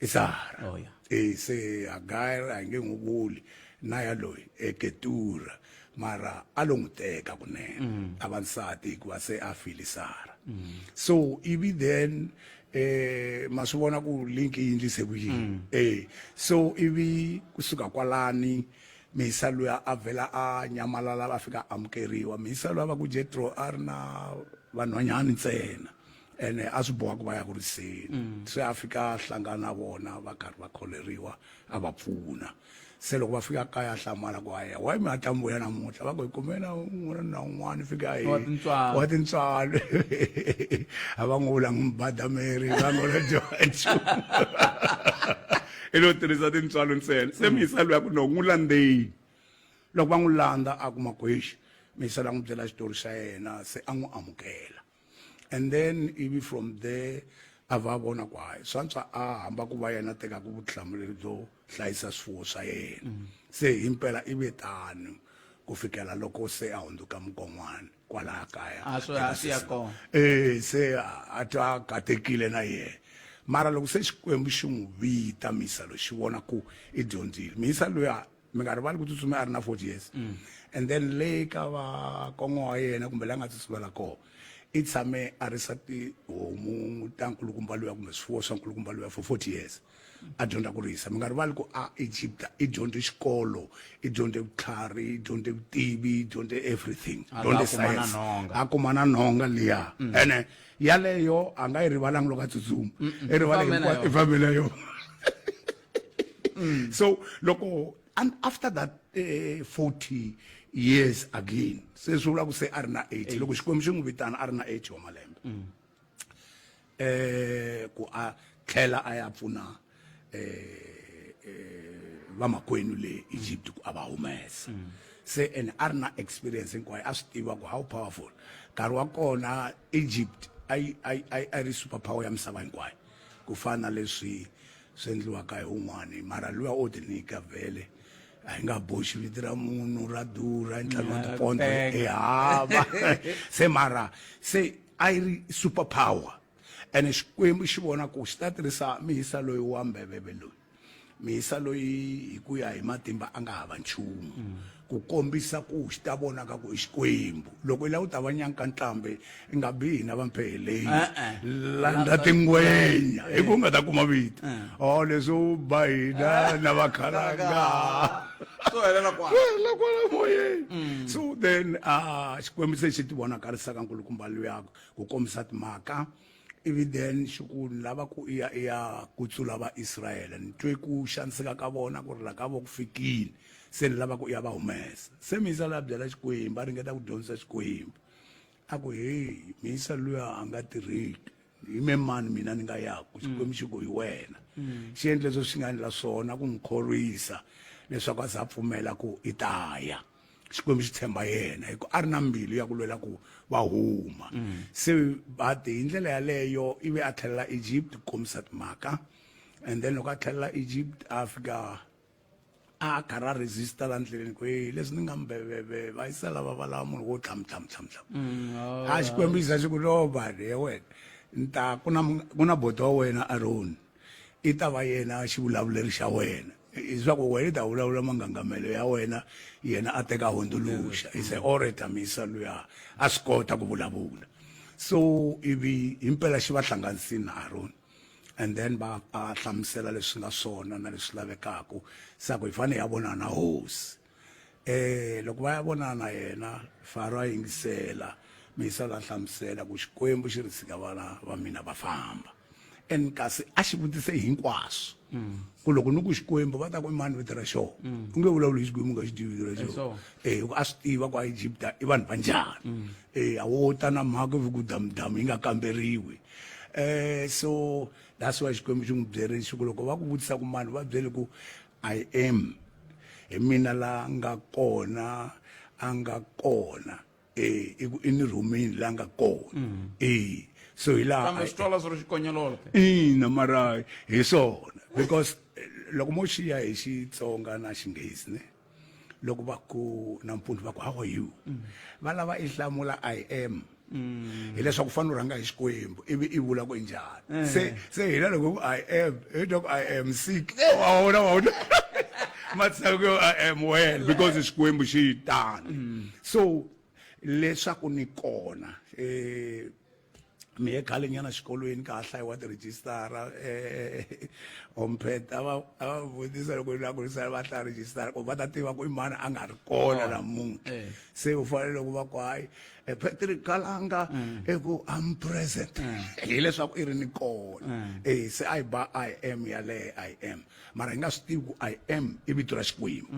i Sara. Oh, yeah. Se Hagar a nge n'wi vuli na ya loyi e Ketura mara a lo n'wi teka kunene a va nsati hikuva se a file Sara. So ivi then ma swi vona ku link yi endlise ku yini. So ivi kusuka kwalani Misa luya a vhela a nyamalala a fika a amukeriwa. Misa luya va ku Jethro a ri na vanhwanyani ntsena ene a swi boha ku va ya ku riseni. Se a fika a hlangana na vona va karhi va kholeriwa a va pfuna. Se loko va fika kaya a hlamala ku haya why mi hatla mi vuya namuntlha, va ku hi kume na un'wana na un'wana fika hi Wa tintswalo. wa tintswalo. A va n'wi vula Mbadameri va n'wi vula George. I lo tirhisa tintswalo ntsena. Se Misa luya ku no n'wi landzeni. Loko va n'wi landza a kuma ku eish, Misa la n'wi byela xitori xa yena se a n'wi amukela. And then ivi from there a va vona ku hayi swa antswa a hamba ku va yena a tekaka vutihlamuleri byo hlayisa swifuwo swa yena. Se himpela i ve tano ku fikela loko se a hundzuka mukon'wana kwalaya kaya. A swi a swi ya kona. Se a twa a katekile na yena. Mara loko se Xikwembu xi n'wi vita Misa loyi xi vona ku i dyondzile. Misa luya mi nga rivali ku tsutsuma a ri na 40 years. And then le ka va kongo wa yena kumbe la nga tsutsumela kona i tshame a risa tihomu ta nkulukumba luya kumbe swifuwo swa nkulukumba luya for 40 years a dyondza ku risa. Mi nga rivali ku a Egypt i dyondze xikolo, i dyondze vutlhari, i dyondze vutivi, i dyondze everything, A dyondze kuma na science. nhonga. A kuma na nhonga liya. Ene yaleyo a nga yi rivalangi loko a tsutsuma. I rivale I fambe na hinkwaswo, i yona. fambe na yona. So loko and after that 40 years again se swi vula ku se a ri na 80 loko Xikwembu xi n'wi vitana a ri na 80 wa malembe. Ku a tlhela a ya pfuna vamakwenu le Egypt ku a va humesa. Se and a ri na experience hinkwayo a swi tiva ku how powerful nkarhi wa kona Egypt a yi a ri super power ya misava hinkwayo ku fana na leswi swi endliwaka hi un'wani mara luya o ti nyika vhele a hi nga boxi vito ra munhu ra durha ntlhanu wa tipondo i hava. Se mara se a yi ri super power ene Xikwembu xi vona ku xi ta tirhisa mihisa loyi wa mbeveve loyi mihisa loyi hi ku ya hi matimba a nga hava nchumu ku kombisa ku xi ta vonaka ku i Xikwembu. Loko i lava ku ta va nyanka ntlambi i nga bi hina va mpheheleni landza tingwenya hi ku u nga ta kuma vito. Oh leswi u ba hina na vakhalanga Swo helela kwala. Swo helela kwala moyeni. So then Xikwembu se xi ti vonakarisaka nkulukumba luya ku kombisa timhaka. Ivi then xi ku ni lava ku i ya i ya kutsula Vaisrayele ni twe ku xaniseka ka vona ku rila ka vona ku fikile se ni lava ku i ya va humesa. Se muyisa luya a byela Xikwembu a ringeta ku dyondzisa Xikwembu a ku heyi muyisa luya a nga tirheki hi me mani mina ni nga yaku Xikwembu xi ku hi wena. Xi endle leswi xi nga endla swona ku n'wi khorwisa leswaku a za a pfumela ku i ta ya. Xikwembu xi tshemba yena hi ku a ri na mbilu ya ku lwela ku va huma mm. se but hi ndlela yaleyo ivi a tlhelela Egypt ku kombisa timhaka and then loko a tlhelela Egypt a fika a karhi a resista la ndleleni ku hey leswi ni nga mbeveve va yisa lava va lava munhu wo tlham tlham tlham tlham mm, oh, a Xikwembu xi xi ku no bani ya wena ni ta ku na ku na boti wa wena Aaron i ta va yena xivulavuleri xa wena leswaku wena i ta vulavula mangangamelo ya wena yena a teka hundzuluxa i se orator misa luya a swi kota ku vulavula so ivi himpela xi va hlanganisini na Aaron and then va a hlamusela leswi nga swona na leswi lavekaka sa ku hi fanele hi ya vonana na hosi eh loko va ya vonana na yena Faro a yingisela misa la hlamusela ku Xikwembu xi ri tshika vana va mina va famba and kasi a xi vutise hinkwaswo mm. ku loko ni ku Xikwembu va ta ku i mani vito ra xona mm. u nge vulavuli hi Xikwembu u nga xi tivi vito ra xona eh a swi tiva ku a Egypta i vanhu va njhani mm. eh a wo ta na mhaka vi ku damudamu yi nga kamberiwi eh so that's why Xikwembu xi n'wi byerile xi ku loko va ku vutisa ku mani va byele ku I am hi mina la nga kona a nga kona eh i ku i ni rhumini la nga kona mm. eh so hi laha kambe swi twala swi ri xikonyololo ina mara hi swona because eh, loko mo xiya hi Xitsonga na Xinghezi ne loko va ku nampundzu va ku how are you mm. va lava i hlamula I am mm. hileswaku fanele u rhanga hi xikwembu ivi i vula ku i njhani eh. se se hina loko ku i am hi twa ku i am sick wa vona wa vona matsaka ku i am well because xikwembu xi tani mm. so leswaku ni kona eh mi ye khale nyana xikolweni ka ha hlayiwa tirhejisitara um omphet a va a va vutisa loko la ku sala va hlaya rejistara ku va ta tiva ku i mani a nga ri kona oh. namuntlha eh. se u fanele ku va ku hayi eh, Patrick Kalanga mm. i ku I'm present mm. hileswaku i ri ni kona mm. eh se a yi ba I am yaleyo I am mara hi nga swi tivi ku I am i vito ra Xikwembu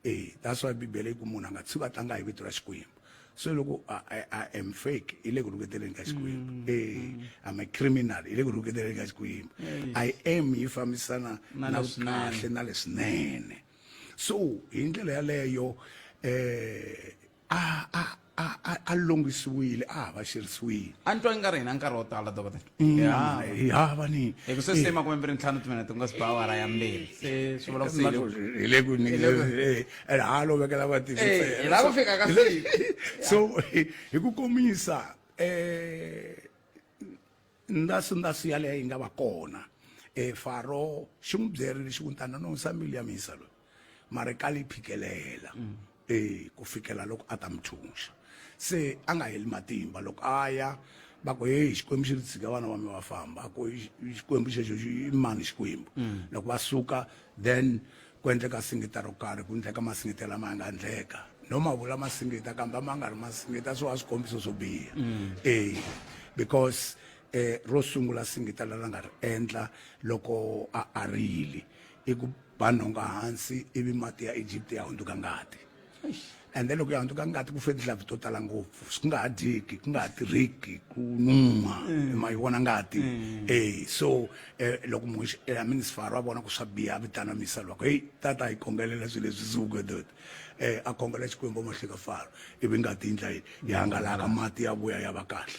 Eh, that's why Bibele yi ku munhu a nga tshuki a tlanga hi vito ra Xikwembu. So loko I, I, I am fake i le ku rhuketeleni ka Xikwembu. Mm, eh, mm. I'm a criminal i le ku rhuketeleni ka Xikwembu. I am yi fambisana na kahle na leswinene. So hi ndlela yaleyo eh a a a a a longisiwile a havaxerisiwile a ni twa nga ri hina nkarhi wo tala dokotela mm, hi hava ni hi ku sweswi se 25 timinete ku nga si ba awara ya mbirhi se swi vula ku se hi le ku ni ha lo vekela vativi hi lava ku fika ka so hi ku komisa eh Ndasundasi yaleyo yi nga va kona. E Faro xi n'wi byerile xi ku, Ni ta nonon'hwisa mbilu ya muyisa loyi, mara i kale yi phikelela e ku fikela loko a ta mi tshunxa. Se a nga heli matimba. Loko a ya, va ku, Heyi, Xikwembu xi ri tshika vana va mina va famba. A ku, Xikwembu xexo i mani Xikwembu? Loko va suka, then ku endleka singita ro karhi, ku endleka masingita lama ya nga endleka. No ma vula masingita kambe a ma nga ri masingita swo va swikombiso swo biha. E because eh ro sungula singita leri a nga ri endla loko a arile i ku ba nhonga hansi ivi mati ya Egypt ya hundzuka ngati. And then loko ya hundzuka ngati ku fe tihlampfi to tala ngopfu swi nga ha dyeki ku nga ha tirheki ku nun'hwa mm. ma yi vona ngati mm. eh so eh, loko Muxe eh, I mean Faro a vona ku swa biha a vitana misa lwako hey tata hi khongelela swilo leswi suke dot eh a khongela Xikwembu mahlweni ka Faro ivi ngati yi ndla yini yi hangalaka mati ya vuya ya va kahle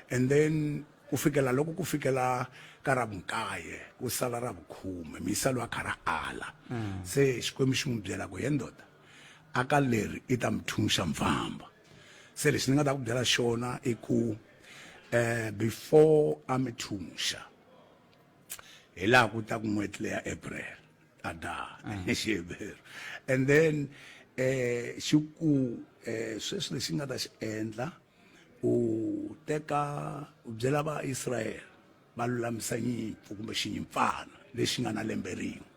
and then ku fikela loko ku fikela ka ra vunkaye ku sala ra vukhume misa loyi a kha ra ala mm. se Xikwembu xi n'wi byela ku he ndoda aka leri i ta mi thunxa mfamba se lexi ni nga ta ku byela xona i ku eh before a mi thunxa hi laha ku ta ku n'hweti leya April ada mm. Xiheveru and then eh xi ku eh sweswi lexi nga ta xi endla u teka u byela va Israel va lulamisa nyimpfu kumbe xinyimpfana lexi nga na lembe rin'we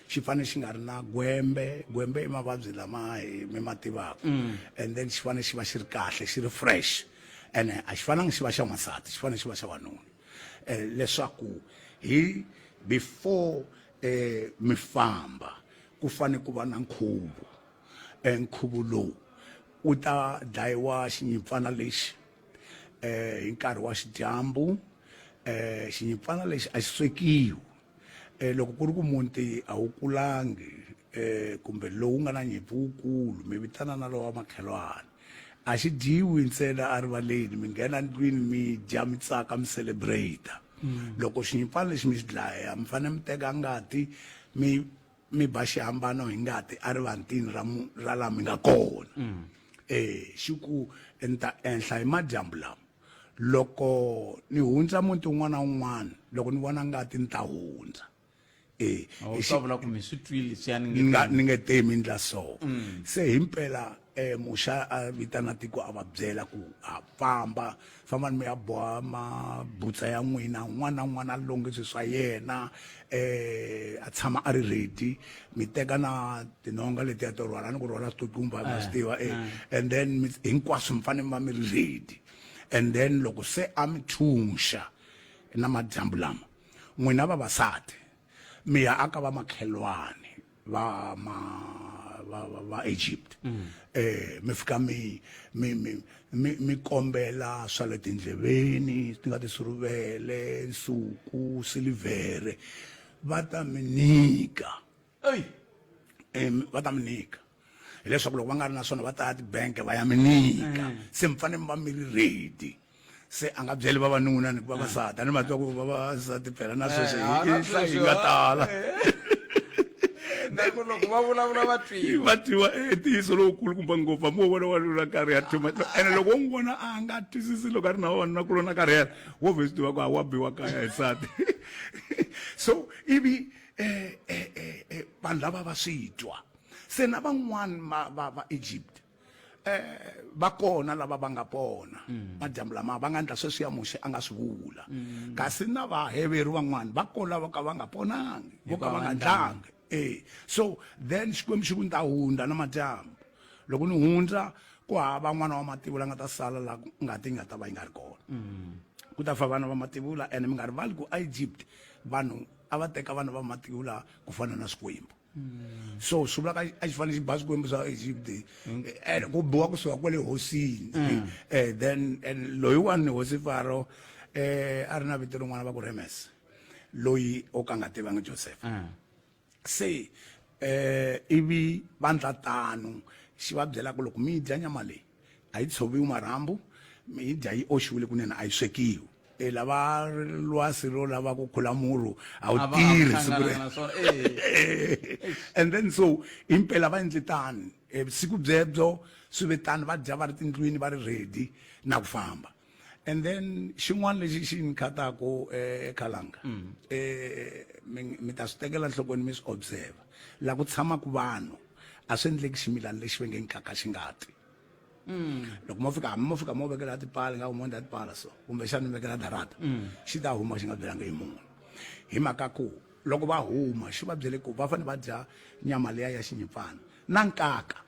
xi fanele xi nga ri na gwembe gwembe i mavabyi lama hi mi ma tivaka mm. and then xi fanele xi va xi ri kahle xi ri fresh ene a xi fanelanga xi va xa n'wansati xi fanele xi va xa wanuna eh, leswaku hi before eh, mi famba ku fanele ku va na nkhuvo eh, nkhuvo lowu wu ta dlayiwa xinyimpfana lexi eh, hi nkarhi wa xidyambu eh, xinyimpfana lexi a xi swekiwi eh, loko ku ri ku muti a wu kulangi eh, kumbe lowu nga na nyimpfu wukulu mi vitana na lowa makhelwani a xi dyiwi ntsena a rivaleni mi nghena ndlwini mi dya mi tsaka mi celebrate loko xinyimpfana lexi mi xi dlaya mi fanele mi teka ngati mi mi ba xihambano hi ngati a rivantini ra ra laha mi nga kona eh xi ku ni ta enhla hi madyambu lama loko ni hundza muti wun'wana na wun'wana loko ni vona ngati ni ta hundza eh Oh, swi vula ku mi swi twile swi ni nga ni nge temi ndla so se himpela eh Muxe a vitana tiko a va byela ku ha famba fambani mi ya boha mabutsa ya n'wina un'wana na un'wana a longe swilo swa yena eh a tshama a ri ready mi teka na tinhonga letiya to rhwala ni ku rhwala switutumba ma swi tiva eh and then hinkwaswo mi fanele mi va mi ri ready and then loko se a mi tshunxa na madyambu lama n'wina vavasati mi ya aka va makhelwani va ma va va, va Egypt mm. eh mi fika mi mi mi mi, mi kombela swa le tindleveni ti nga tisuruvele nsuku silivhere va ta mi nyika ey eh va ta mi nyika hileswaku loko va nga ri na swona va ta ya tibanke va ya mi nyika mm. se mi fanele mi va mi ri ready se a nga byeli vavanuna ni ku vavasati a ni ma twa ku vavasati phela na sweswi eh, yi nga tala na ku loko va vulavula va twiwa va twiwa e ntiyiso lowukulu kumba ngopfu hambi wo vona wanuna karhi ya too much ene loko wo n'wi vona a nga twisisi loko a ri na vavanuna kuloni a karhela wo vhe swi tiva ku a wa biwa kaya hi nsati so ivi eh, eh, eh, vanhu lava va swi twa se na van'wani va va Egypt eh va kona lava va nga pona mm. madyambu lama va nga endla sweswi ya Muxe a nga swi vula mm. kasi na vaheveru van'wana va kona lava ka va nga ponangi vo ka va nga ndlangi eh so then Xikwembu xi ku ni ta hundza na madyambu loko ni hundza ku hava n'wana wa mativula nga ta sala la ngati yi nga ta va yi nga ri kona mm. ku ta fa vana va mativula ene mi nga rivali ku aEgypt vanhu a va teka vana va mativula ku fana na swikwembu mm. so swi vula a xi fanele xi ba swikwembu swa Egypt and ku biwa kusuka kwale hosini mm. eh, then and loyiwani hosi Faro eh a ri na vito rin'wana va ku Remes loyi o ka nga tivangi Joseph mm. se eh ivi vandla tano xi va byela ku loko mi dya nyama leyi a yi tshoviwi marhambu mi yi dya yi oxiwile kunene a yi swekiwi e lava lwasi ro lava ku khula murhu a wu tirhi siku eh. and then so impela va endle tani eh, siku byebyo swi ve tani va dya va ri tindlwini va ri ready na ku famba and then xin'wana lexi xi ni khataka eh, khalanga mm. eh mi ta swi tekela nhlokweni mi swi observe la ku tshamaka vanhu a swi endleki ximilana lexi va nge nkaka xi nga ti mm. loko mo fika hambi mo fika mo vekela tipala nga ku mo ndla tipala so kumbexana mi vekela darata mm. xi ta huma xi nga byelanga hi munhu hi mhaka ku loko va huma xi va byele ku va fanele va dya nyama liya ya xinyimpfana na nkaka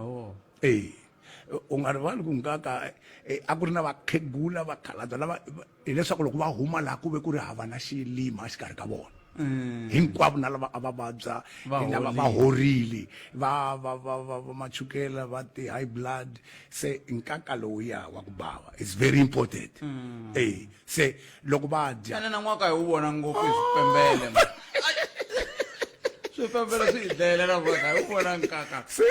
oh. e u nga rivali ku nkaka eh, a ku ri na vakhegula vakhalabya lava hileswaku loko va huma laha ku ve ku ri hava na xilima exikarhi ka vona mm. hinkwavo na lava a va vabya lava va horile va va va va va machukela va ti high blood se nkaka lowuya wa ku bava it's very important mm. eh se loko va dya ene na n'waka hi wu vona ngopfu hi swipembele swipembele swi hi dlayela na vona hi wu vona nkaka se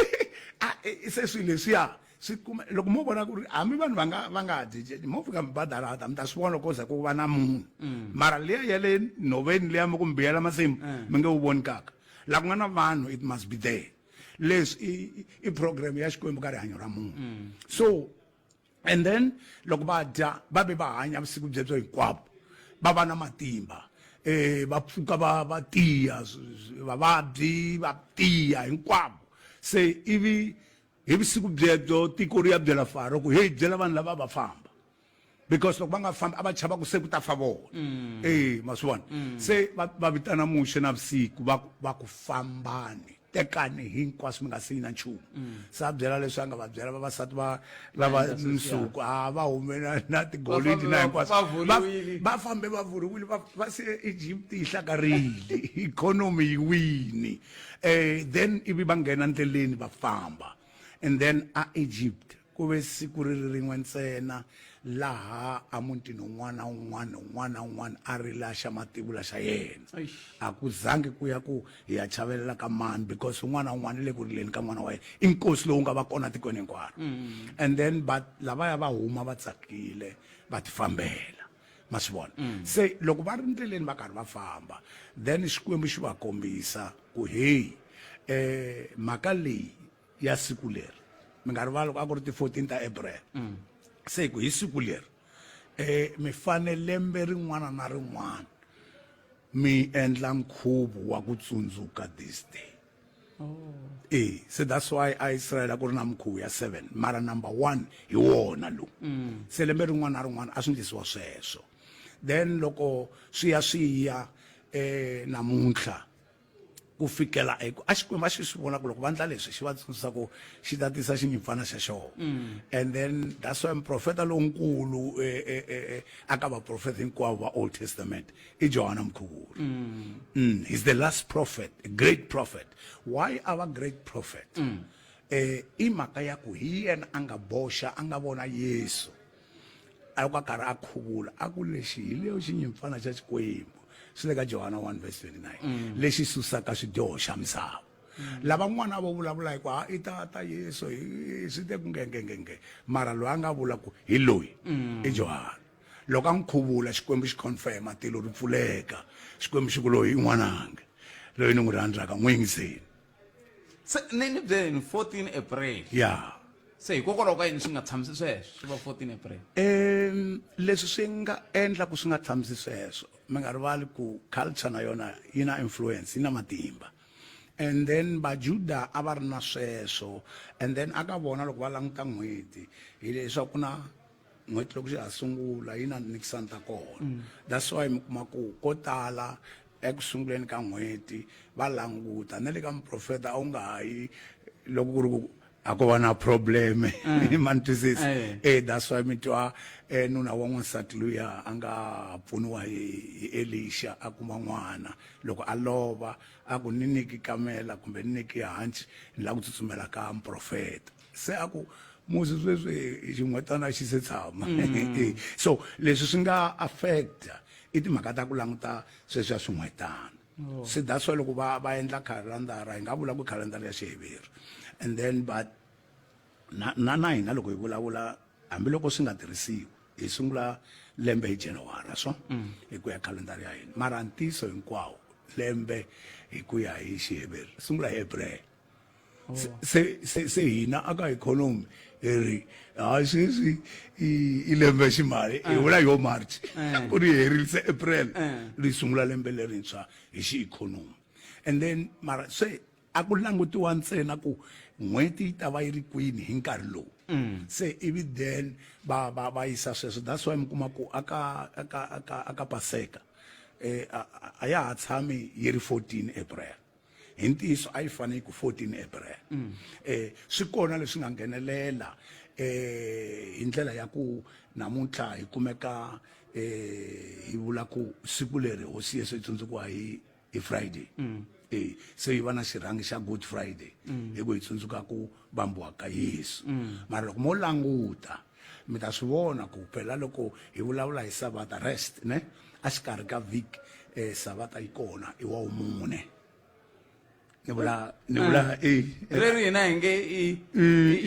se swilo leswiya swi kuma loko mo vona ku ri hambi vanhu va nga va nga dyi mo fika mi badarata mi ta swi vona loko za ku va na munhu mm. mara liya ya le nhoveni liya mi ku mi biyela masimu mm. mi nge wu voni kaka la ku nga na vanhu it must be there leswi i i program ya xikwembu ka rihanyo ra munhu mm. so and then loko va dya va ve va hanya vusiku byebyo hinkwabo va va na matimba eh va pfuka va va tiya vavabyi va tiya hinkwabo se ivi Hi vusiku byebyo tiko ri ya byela Faro ku, Heyi, byela vanhu lava va famba. Because loko va nga fambi a va chava ku se ku ta fa vona. Mm. Eh, ma swi vona. Mm. Se va, va vitana Muxe na vusiku va ku, va ku fambani. Tekani hinkwaswo mi nga siyi na nchumu. Se a byela leswi a nga va byela vavasati va lava Endla sweswiya. nsuku a va hume na, na tigolidi Va na fambe hinkwaswo. va vuriwile. Va fambe va vuriwile va va se Egypt yi hlakarile economy yi wini. Then ivi va nghena ndleleni va famba. And then a Egypt ku ve siku ri ri rin'we ntsena laha emutini wun'wana na wun'wana wun'wana na wun'wana a rila xa mativula xa yena. A ku zangi ku ya ku hi ya chavelela ka mani because un'wana na un'wana le ku rileni ka n'wana wa yena i nkosi lowu nga va kona tikweni hinkwaro. And then but lavaya va huma va tsakile va tifambela. Ma swi vona? Se loko va ri ndleleni va karhi va famba then Xikwembu xi va kombisa ku hey mhaka leyi ya siku leri mi nga rivali ku a ku ri ti 14 ta April. Se ku hi siku leri mi fanele lembe rin'wana na rin'wana mi endla nkhuvo wa ku tsundzuka this day. Se that's why a Israel a ku ri na minkhuvo ya 7 mara number 1 hi wona lowu. Se lembe rin'wana na rin'wana a swi endlisiwa sweswo. Then loko swi ya swi ya namuntlha ku fikela eku a Xikwembu a xi swi vona ku loko va endla leswi xi va tsundzuxa ku xi ta tisa xinyimpfana xa xona. And then that's why muprofeta lonkulu a ka vaprofeta hinkwavo va Old Testament i Johana Mukhuvuri. He's the last prophet, a great prophet. Why a va great prophet? I mhaka ya ku hi yena a nga boxa a nga vona Yesu a loko a karhi a khuvula a ku lexi hi leo xinyimpfana xa Xikwembu swi le ka Johana 1 verse 29 lexi susaka swidyoho xa misava. Lavan'wana vo vulavula hi ku ha i tata Yesu hi swi te ku nge nge nge nge mara loyi a nga vula ku hi loyi i Johana. Loko a n'wi khuvula Xikwembu xi confirm tilo ri pfuleka Xikwembu xi ku loyi i n'wananga loyi ni n'wi rhandzaka n'wi yingiseni. Se ni ni byeleni 14 April. Se hikokwalaho ka yini swi nga tshamisi sweswo swi va 14 April? Leswi swi nga endla ku swi nga tshamisi sweswo mi nga rivali ku culture na yona yi na influence yi na matimba. And then Vajuda a va ri na sweswo and then aka vona loko va languta n'hweti hileswaku ku na n'hweti loko xi ha sungula yi na nikisani ta kona. That's why mi kuma ku ko tala eku sunguleni ka n'hweti va languta na le ka muprofeta a wu nga ha yi loko ku ri ku a ko va na problem. Ma ni twisisa? That's why mi twa nuna wa n'wansati luya a nga pfuniwa hi Elisha a kuma n'wana loko a lova a ku ni nyiki kamela kumbe ni nyiki hanci ni lava ku tsutsumela ka muprofeta. Se a ku musi sweswi xin'hwetana xi se tshama. So leswi swi nga affect i timhaka ta ku languta sweswiya swin'hwetana. Se that's why loko va va endla khalendara hi nga vula ku khalendara ya Xiheveru and then but na na na hina loko hi vulavula hambiloko swi nga tirhisiwi hi sungula lembe hi January swo hi ku ya khalendara ya hina mara ntiyiso hinkwawo lembe hi ku ya hi Xiheveru sungula hi April. Se se se hina aka economy hi ri ha sweswi i lembe ximali hi vula yo March ku ri herile se April ri sungula lembe lerintshwa hi xi economy. And then mara se a ku langutiwa ntsena ku n'hweti yi ta va yi ri kwini hi nkarhi lowu. Se ivi then va va va yisa sweswo that's why mi kuma ku aka aka aka aka Paseka a ya ha tshami yi ri 14 April. Hi ntiyiso a yi fanele ku 14 April. Swi kona leswi nga nghenelela hi ndlela ya ku namuntlha hi kumeka hi vula ku siku leri Hosi Yesu yi tsundzukiwa hi Friday. Se yi va na xirhangi xa Good Friday hi ku hi tsundzuka ku vambiwa ka Yesu. Mara loko mo languta mi ta swi vona ku phela loko hi vulavula hi Savata rest ne a xikarhi ka vhiki Savata yi kona i wa wumune. Ni vula ni vula Reri hina hi nge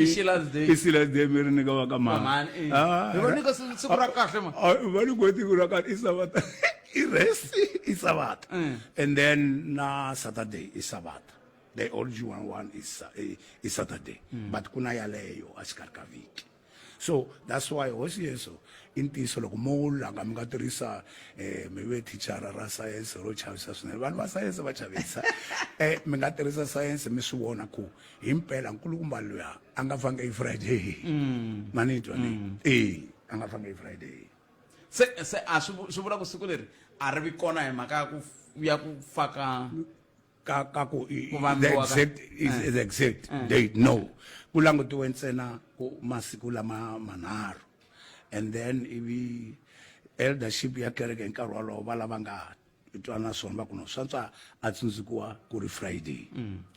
i Silas Day. I Silas Day mi ri nyika va ka mhani. Mhani, Hi va nyika siku ra kahle ma. Va nyikiwe siku ra kahle i Savata. I rest i Savata. And then na Saturday i Savata. The original one is Saturday. But ku na yaleyo a xikarhi ka vhiki. So that's why Hosi Yesu i ntiyiso loko mo langa mi nga tirhisa mi ve thichara ra science ro chavisa swinene vanhu va science va chavisa mi nga tirhisa science mi swi vona ku himpela nkulukumba luya a nga fange hi Friday. Ma ni twa ni? A nga fange hi Friday. Se a swi vula ku siku leri a ri vi kona hi mhaka ya ku ya ku faka ka ka ku Ku the vambiwa ka- exact is Eh. the exact Eh. date no ku langutiwe ntsena ku masiku lama manharhu and then ivi eldership ya kereke hi nkarhi wolowo va lava nga twana swona va ku no swantswa a tsundzukiwa ku ri friday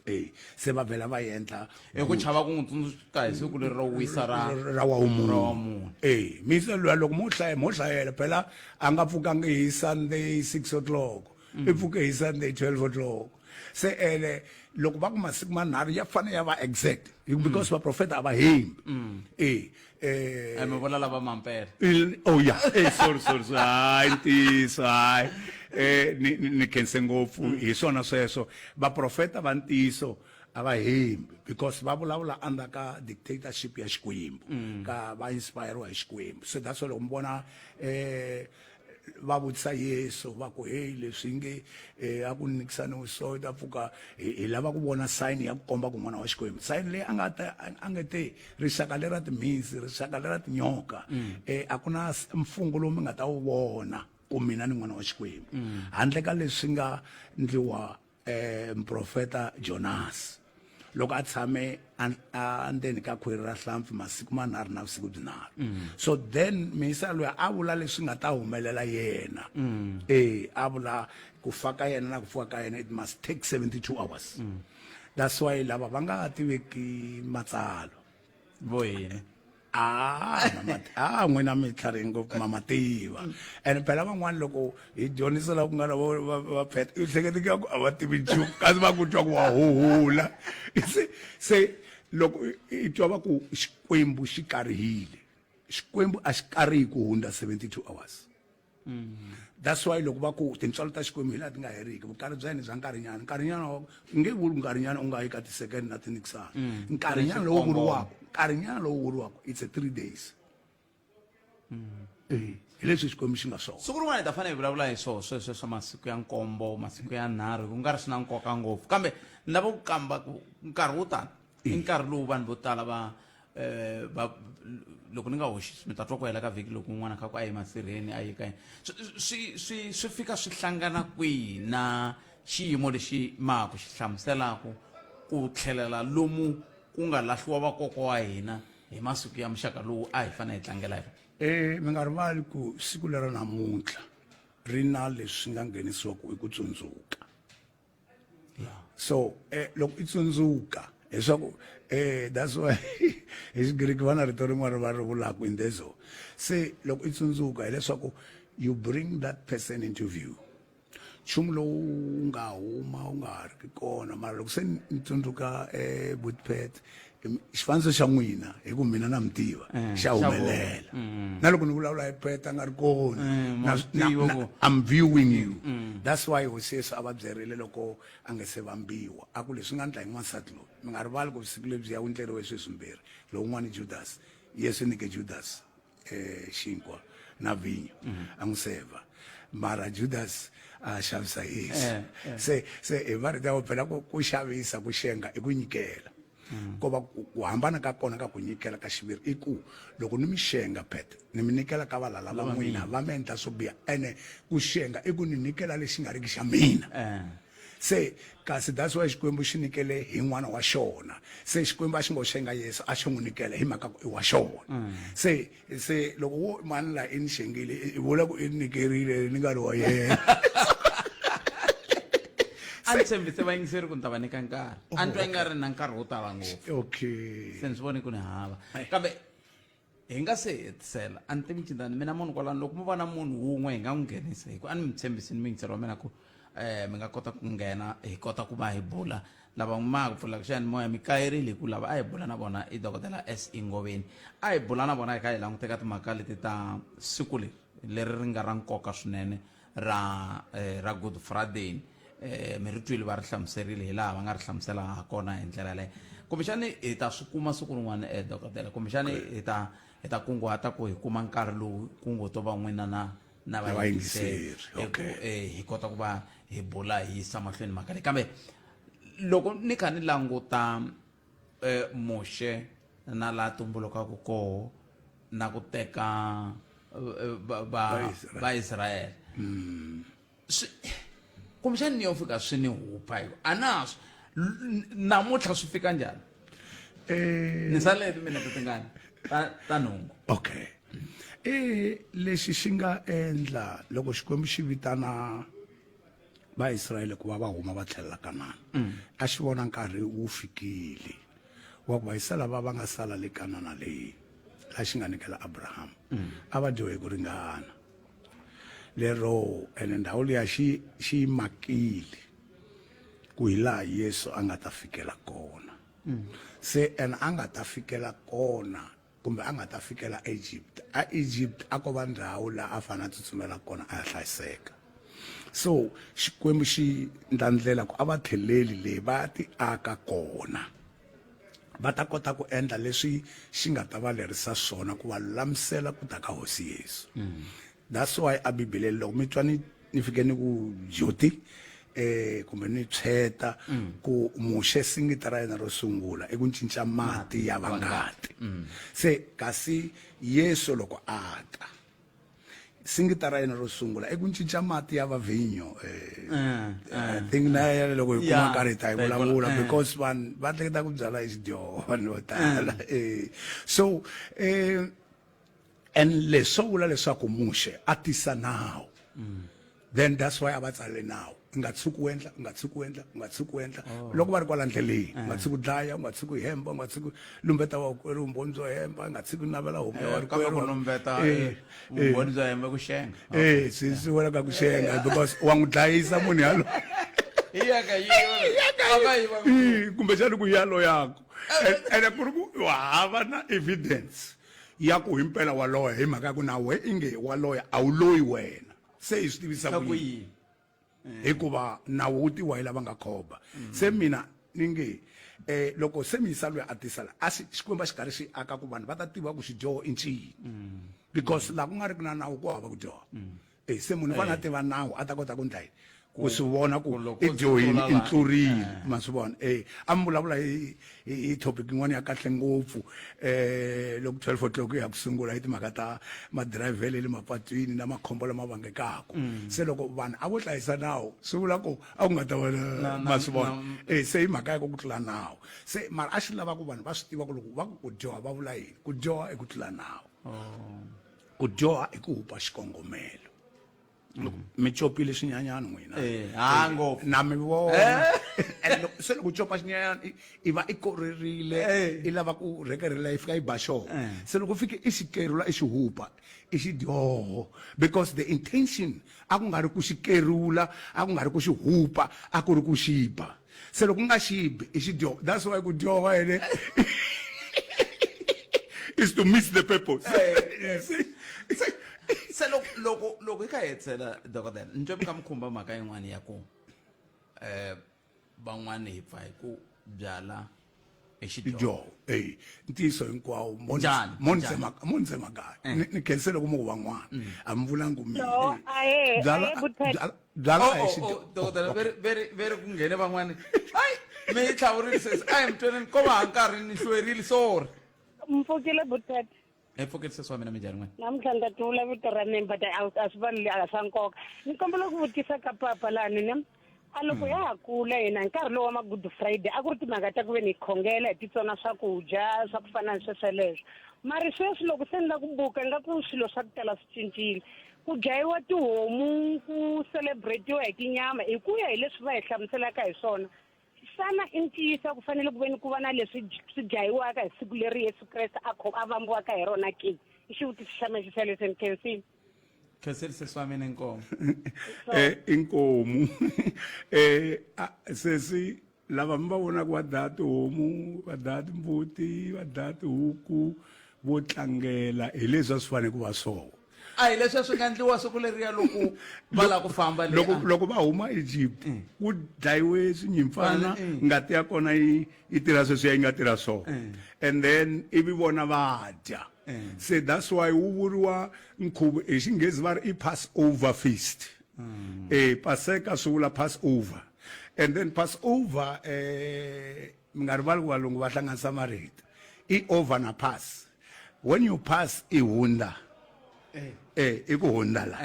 e se va vhela va endla Hi ku chava ku n'wi tsundzuka hi siku leri ro wisa ra ra wa ra wa munhu. e misa luya loko mo hlaya mo hlayela phela a nga pfukangi hi sunday 6 o'clock i pfuke hi sunday 12 o'clock se ene loko va ku masiku manharhu ya fanele ya va exact because vaprofeta a va hembi e eh mi vula lava mampela oh yeah eh sorry sorry sorry hayi ntiyiso hayi eh ni ni khense ngopfu hi swona sweswo vaprofeta va ntiyiso a va hembi because va vulavula under ka dictatorship ya xikwembu ka va inspiriwa hi xikwembu so that's why loko mi vona eh va vutisa Yesu va ku hey leswi nge eh, a ku nikisaniwe so ta pfuka hi lava ku vona sign ya ku komba ku n'wana wa Xikwembu sign leyi a nga ta a nge te rixaka lera timhinsi rixaka lera tinyoka eh, a ku na mfungo lowu mi nga ta wu vona ku mina ni n'wana wa Xikwembu handle ka leswi nga ndliwa eh muprofeta Jonas loko a tshame endzeni ka khwiri ra hlampfi masiku manharhu na vusiku byinharhu mm. so then miyisa loyi a vula leswi nga ta humelela yena mm. e a vula ku fa ka yena na ku fuwa ka yena it must take 72 hours mm. that's why lava va nga tiveki matsalwa vo yini ah ah n'wina mi tlharihe ngopfu ma ma tiva and phela van'wana loko hi dyondzisa la ku nga na va phet i hleketa nga ku a va tivi nchumu kasi va ku twa ku wa huhula se se loko i twa va ku xikwembu xi karihile xikwembu a xi karihi ku hundza 72 hours That's why loko va ku tintswalo ta Xikwembu hi laha ti nga heriki, vukari bya yena bya nkarhinyana, nkarhinyana wa nge vuli nkarhinyana u nga yi ka ti-second na tinikisana. Nkarhinyana lowu vuriwaka, nkarhinyana lowu vuriwaka it's a 3 days. Eh, hi leswi Xikwembu xi nga swona. Siku rin'wana hi ta fanele hi vulavula hi swona sweswo swa masiku ya nkombo, masiku ya nharhu, ku nga ri swi na nkoka ngopfu. Kambe ni lava ku kamba ku nkarhi wo tani i nkarhi lowu vanhu vo tala va eh, va loko ni nga hoxisi mi ta twa ku hela ka vhiki loko un'wana kha ku a yi masirheni a yi ka yini swi swi swi fika swi hlangana kwihi na xiyimo lexi ma ha ku xi hlamuselaku ku tlhelela lomu ku nga lahliwa vakokwa wa hina hi masiku ya muxaka lowu a hi fanele hi tlangela hi Eh mi nga rivali ku siku lera namuntlha ri na leswi nga nghenisiwaka i ku tsundzuka so eh, loko i tsundzuka leswaku eh that's why hi xigriki va na rito rin'wana va ri vulaka indezo se loko i tsundzuka hileswaku you bring that person into view nchumu lowu wu nga huma wu nga ha ri kona mara loko se ni tsundzuka um butpet xifaniso xa n'wina hi ku mina na mi tiva eh, xa humelela mm. na loko ni vulavula hi peta nga ri kona eh, I'm viewing you mm. that's why hosi yesu a va byerile loko a nga se vambiwa a ku leswi nga ndla hi n'wansati loyi mi nga rivali ku vusiku lebyi ya wundleriwe sweswi swimbirhi lowun'wana judas yesu nyike judas eh xinkwa na vhinyo mm. a n'wi seva mara judas a xavisa yesu eh, eh. se se hi marito ya phela ku xavisa ku xenga i ku nyikela mm. ko va ku hambana ka kona ka ku nyikela ka xiviri i ku loko ni mi xenga pet ni mi nyikela ka valala va n'wina va mi endla swo biha ene ku xenga i ku ni nyikela lexi nga riki xa mina eh. se kasi that's why xikwembu xi nyikele hi n'wana wa xona se xikwembu a xi ngo xenga yesu a xi n'wi nyikela hi mhaka ku i wa xona mm. se se loko wo mani la i ni xengile i vula ku i ni nyikerile ni nga ri wa yena a ni tshembise vayingiseri ku ni ta va nyika nkarhi a ni twa i nga ri na nkarhi wo tala ngopfu okay se ni swi vone ku ni hava kambe hi nga se hetisela a ni tivi cindani mina munhu kwalano loko mo va na munhu wun'we hi nga n'wi nghenisa hi ku a ni mi tshembisini muyingiseri wa mina ku um mi nga kota ku nghena hi kota ku va hi bula lava ma ku pfulaka xiyanimoya mi kayerile hi ku lava a hi bula na vona i dokodela s ingoveni a hi bula na vona hi kha hi languteka timhaka leti ta siku leri leri ri nga ra nkoka swinene ra eh, ra good friday eh, mi ri twile va ri hlamuserile hi laha va nga ri hlamusela ha kona hi ndlela leyo kumbexani hi ta swi kuma siku rin'wana eh, dokodela kumbexani hi ta hi ta kunguhata ku hi kuma nkarhi lowu ku ngo to va n'wina na na vayingiseri okay. eh, hi kota ku va hi bula hi yisa mahlweni mhaka leyi kambe loko ni kha ni languta eh, Muxe na laha tumbulukaka koho na ku teka eh, va Vaisrayele mm. swi Kumbexani ni yo fika swi ni hupa hi ku a na swi namuntlha swi fika njhani? Ni sale timinete tingani ta nhungu. Okay. Lexi xi nga endla loko Xikwembu xi vitana Vaisrayele ku va va huma va tlhelela Kanana a xi vona nkarhi wu fikile wa ku vayisa lava va nga sala le Kanana leyi la xi nga nyikela Abraham a va dyohe ku ringana lero ene ndhawu liya xi xi yi makile ku hi laha Yesu a nga ta fikela kona se ene a nga ta fikela kona kumbe a nga ta fikela Egypt a Egypt a ko va ndhawu laha a fanele a tsutsumela kona a ya hlayiseka so Xikwembu xi ndla ndlela ku a va tlheleli leyi va ya ti aka kona va ta kota ku endla leswi xi nga ta va lerisa swona ku va lulamisela ku ta ka Hosi Yesu that's why a Bibeleni loko mi twa ni ni fike ni ku joti eh kumbe ni tshweta ku Muxe singita ra yena ro sungula i ku cinca mati ya va ngati se kasi Yesu loko a ta singita ra yena ro sungula i ku cinca mati ya va vhinyo I think na yena loko hi kuma nkarhi hi ta yi vulavula because vanhu va hleketa ku byala i xidyoho vanhu vo tala so and leswo vula leswaku Muxe a tisa nawu then that's why a va tsalele nawu u nga tshuki u endla u nga tshuki u endla u nga tshuki u endla loko va ri kwala ndleleni u nga tshuki u dlaya u nga tshuki u hemba u nga tshuki lumbeta wakwerhu vumbhoni byo hemba u nga tshuki u navela homu ya warikwerhu ku lumbeta vumbhoni byo hemba ku xenga swi swi wela ka ku xenga because wa n'wi dlayisa munhu yalo kumbexani ku yalo yako ene ku ri ku hava na evidence ya ku himpela wa loya hi mhaka ya ku na we inge wa loya a wu loyi wena se hi swi tivisa ku yini hikuva nawu wu tiwa hi lava nga khoba se mina ni nge eh loko se mi yisa loyi a tisa la a xi Xikwembu a xi karhi xi aka ku vanhu va ta tiva ku xidyoho i ncini because laha ku nga ri ki na nawu ku hava ku dyoha eh se munhu u fanele a tiva nawu a ta kota ku ndla yini ku swi vona ku i dyohini i ntlurile ma swi vona eh a mi vulavula hi hi topic yin'wana ya kahle ngopfu eh loko 12 o'clock ya ku sungula hi timhaka ta madirayivhele le mapatwini na makhombo lama vangekaka se loko vanhu a vo hlayisa nawu swi vula ku a ku nga ta va ma swi vona eh se hi mhaka ya ku ku tlula nawu se mara a xi lava ku vanhu va swi tiva ku loko va ku ku dyoha va vula yini ku dyoha i ku tlula nawu ku dyoha i ku hupa xikongomelo loko mi copile swinyanyani n'wina Eh, ha ngopfu. na mi vona And loko- se loko u copa xinyanyani i va i korerile i lava ku rhekerela yi fika yi ba xona se loko u fike i xi kerula i xi hupa i xidyoho because the intention a ku nga ri ku xi kerula a ku nga ri ku xi hupa a ku ri ku xi ba se loko u nga xi bi i xidyoho that's why ku dyoha ene is to miss the purpose You see? Se loko loko loko hi kha hi hetisela dokodela ni twa mi kha mi khumba mhaka yin'wana ya ku um van'wani hi pfa hi ku byala hi xidyoho e ntiyiso hinkwawo Njhani? Njhani? mo ni tsemakanya ni khense loko mo ku van'wana a mi vulangi ku mina No, ahee, Byala- ahee, Buthet. byala a hi Oh, oh, xidyoho oh, dokodela veri veri veri ku nghene van'wani ayi mi yi tlhavurile sesi a hi mi tweneni ko va ha nkarhi ni hlwerile sorry Mpfukile Buthet. Hi pfukile sesi wa mina minjhani n'wina? Namuntlha ni ta tivula vito ra mina but a swi vali a swa nkoka. Ni kombela ku vutisa ka papa lani ne a loko ya ha kula hina hi nkarhi lowu wa ma-Good Friday a ku ri timhaka ta ku ve ni hi khongela hi titsona swakudya swa ku fana ni swesweleswo mara sweswi loko se ni la ku buka ingaku swilo swa ku tala swi cincile ku dlayiwa tihomu ku celebrate-iwa hi tinyama hi ku ya hi leswi va hi hlamuselaka hi swona Xana i ntiyiso a ku fanele ku ve ni ku va na leswi swi dlayiwaka hi siku leri Yesu Kreste a a vambiwaka hi rona ke? I xivutiso xa mina xexolexo. Ni khensile. Khensile sesi wa mina inkomu. Eh, inkomu. Eh, sesi lava mi va vonaka va dlaya tihomu, va dlaya timbuti, va dlaya tihuku, vo tlangela hi leswi a swi fanele ku va swona. A hi leswiya swi nga endliwa siku leriya loko va lava ku famba le loko loko va huma Egypt ku dlayiwe swinyimpfana ngati ya kona yi yi tirha sweswiya yi nga tirha swona and then ivi vona va dya se that's why wu vuriwa nkhuvo hi xinghezi va ri i Passover feast eh paseka swi vula Passover and then Passover mi nga rivali ku valungu va hlanganisa marito i over na pass when you pass i hundza eh i ku hundza la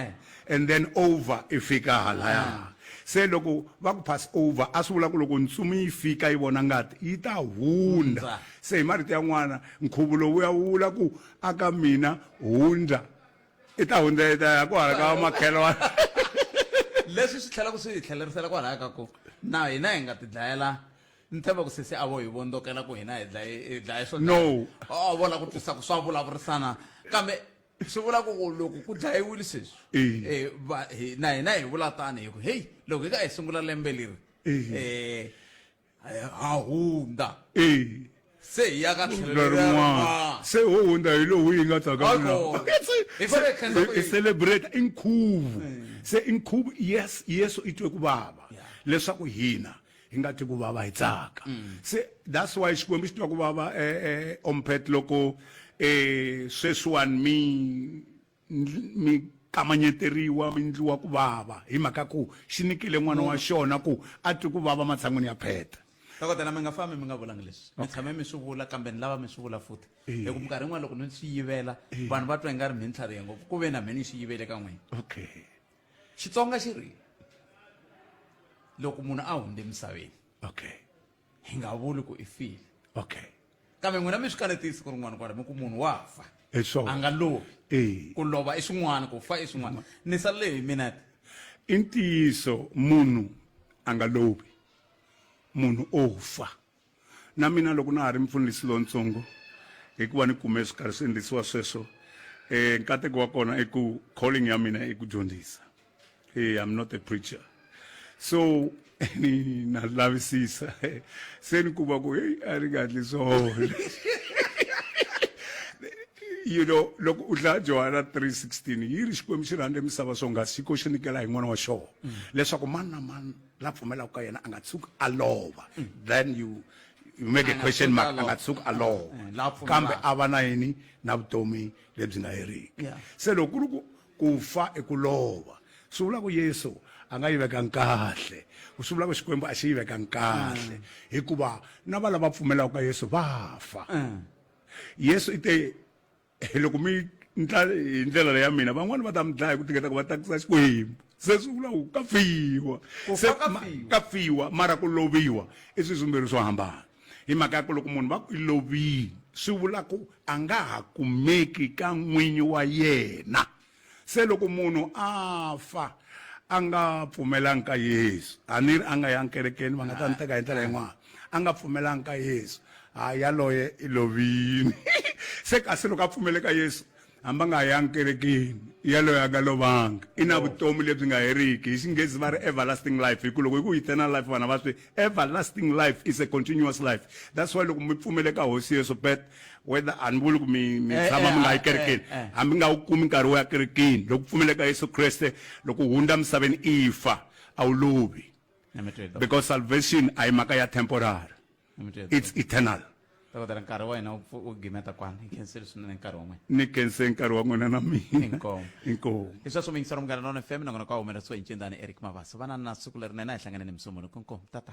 and then over i fika halaya ah. Se loko va ku pass over a swi vula ku loko ntsumi yi fika yi vona ngati yi ta hundza. Hundza. Se hi marito yan'wana nkhuvo lowuya wu vula ku aka mina hundza i ta hundza i ta ya ku hala ka makhelwani. Leswi swi tlhelaka swi hi tlhelerisela kwalaya ka ku na hina hi nga ti dlayela ni tshemba ku sesi a vo hi vondzokela ku hina hi dlaye hi dlaye swo No. a vo la ku twisa ku swa vulavurisana kambe swi vula ku ku loko ku dlayiwile sweswi Eh. va hi na hina hi vula tani hi ku heyi loko hi ka hi sungula lembe leri Eh. ha hundza Eh. se hi ya ka tlhelo leriya rin'wana rin'wana. se ho hundza hi lowu yi nga tsaka Hayi kona. Hi fanele hi khensa ku hi celebrate i nkhuvo se i nkhuvo yes yesu i twe ku vava leswaku hina hi nga twi ku vava hi tsaka se that's why xikwembu xi twa ku vava ompet loko sweswiwani mi mi kamanyeteriwa mi ndliwa ku vava hi mhaka ku xi nyikile n'wana wa xona ku a twi ku vava matshan'wini ya pheta. Dokodela mi nga fambi mi nga vulangi leswi mi tshame mi swi vula kambe ni lava mi swi vula futhi hi ku minkarhi yin'wana loko ni swi yivela vanhu va twa ingari mi ni tlharihe ngopfu ku ve na me ni swi yivele ka n'wina. Okay. Xitsonga xi ri loko munhu a hundze emisaveni okay hi nga vuli ku i file okay kambe n'wina mi swi kanetisi ku rin'wana kwala mi ku munhu wa fa Hi swona. a nga lovi Eh. ku lova i swin'wana ku fa i swin'wana ni salele hi minete I ntiyiso munhu a nga lovi munhu o fa na mina loko na ha ri mfundhisi lontsongo hikuva ni kume swi karhi swi endlisiwa sweswo eh nkateko wa kona i ku calling ya mina i ku dyondzisa eh I'm not a preacher so ni na lavisisa se ni kuma ku hey a ri nga endli swona you know loko u hlaya Johana 3:16 yi ri Xikwembu xi rhandze misava swonghasi xi ko xi nyikela hi n'wana wa xona leswaku mani na mani la pfumelaka ka yena a nga tshuki a lova then you you make a question mark a nga tshuki a lova la pfumelaka. kambe a va na yini na vutomi lebyi nga heriki se loko ku ri ku ku fa i ku lova swi vula ku Yesu a nga yi vekangi kahle swi vula ku Xikwembu a xi yi vekangi kahle hikuva na va lava pfumelaka ka Yesu va fa Yesu i te loko mi ndla hi ndlela leya mina van'wani va ta mi dlaya hi ku tingeta ku va tsakisa Xikwembu se swi vula ku ka fiwa Ku se fa ka ma- ka fiwa mara ku loviwa i swilo swimbirhi swo hambana hi mhaka ya ku loko munhu va ku i lovile swi vula ku a nga ha kumeki ka n'winyi wa yena se loko munhu a fa a nga pfumelangi ka Yesu a ni ri a nga yangi kerekeni va nga ta ni teka hi ndlela yin'wana a nga pfumelangi ka Yesu ha yaloye i lovile se kasi loko a pfumele ka Yesu hambi a nga yangi kerekeni yaloye a nga lovanga i na vutomi lebyi nga heriki hi xinghezi va ri everlasting life hi ku loko hi ku eternal life vanhu a va swi everlasting life is a continuous life that's why loko mi pfumele ka hosi Yesu bet whether a ni vuli ku mi mi tshama mi nga yi kerekeni hambi nga wu kumi nkarhi wo ya kerekeni loko pfumele ka Yesu Kreste loko u hundza misaveni i fa a wu lovi because salvation a hi mhaka ya temporary it's eternal Dokodela nkarhi wa hina wu gimeta kwani hi khensile swinene nkarhi wa n'wina ni khense nkarhi wa n'wina na mina Inkomu. inkomu hi sweswo miyingiselo munghana lona fm nakona ka humelerisiwa hi ncindani Eric Mabasa vanani na siku lerinene a hi hlanganeni msumbunuko inkomu tata.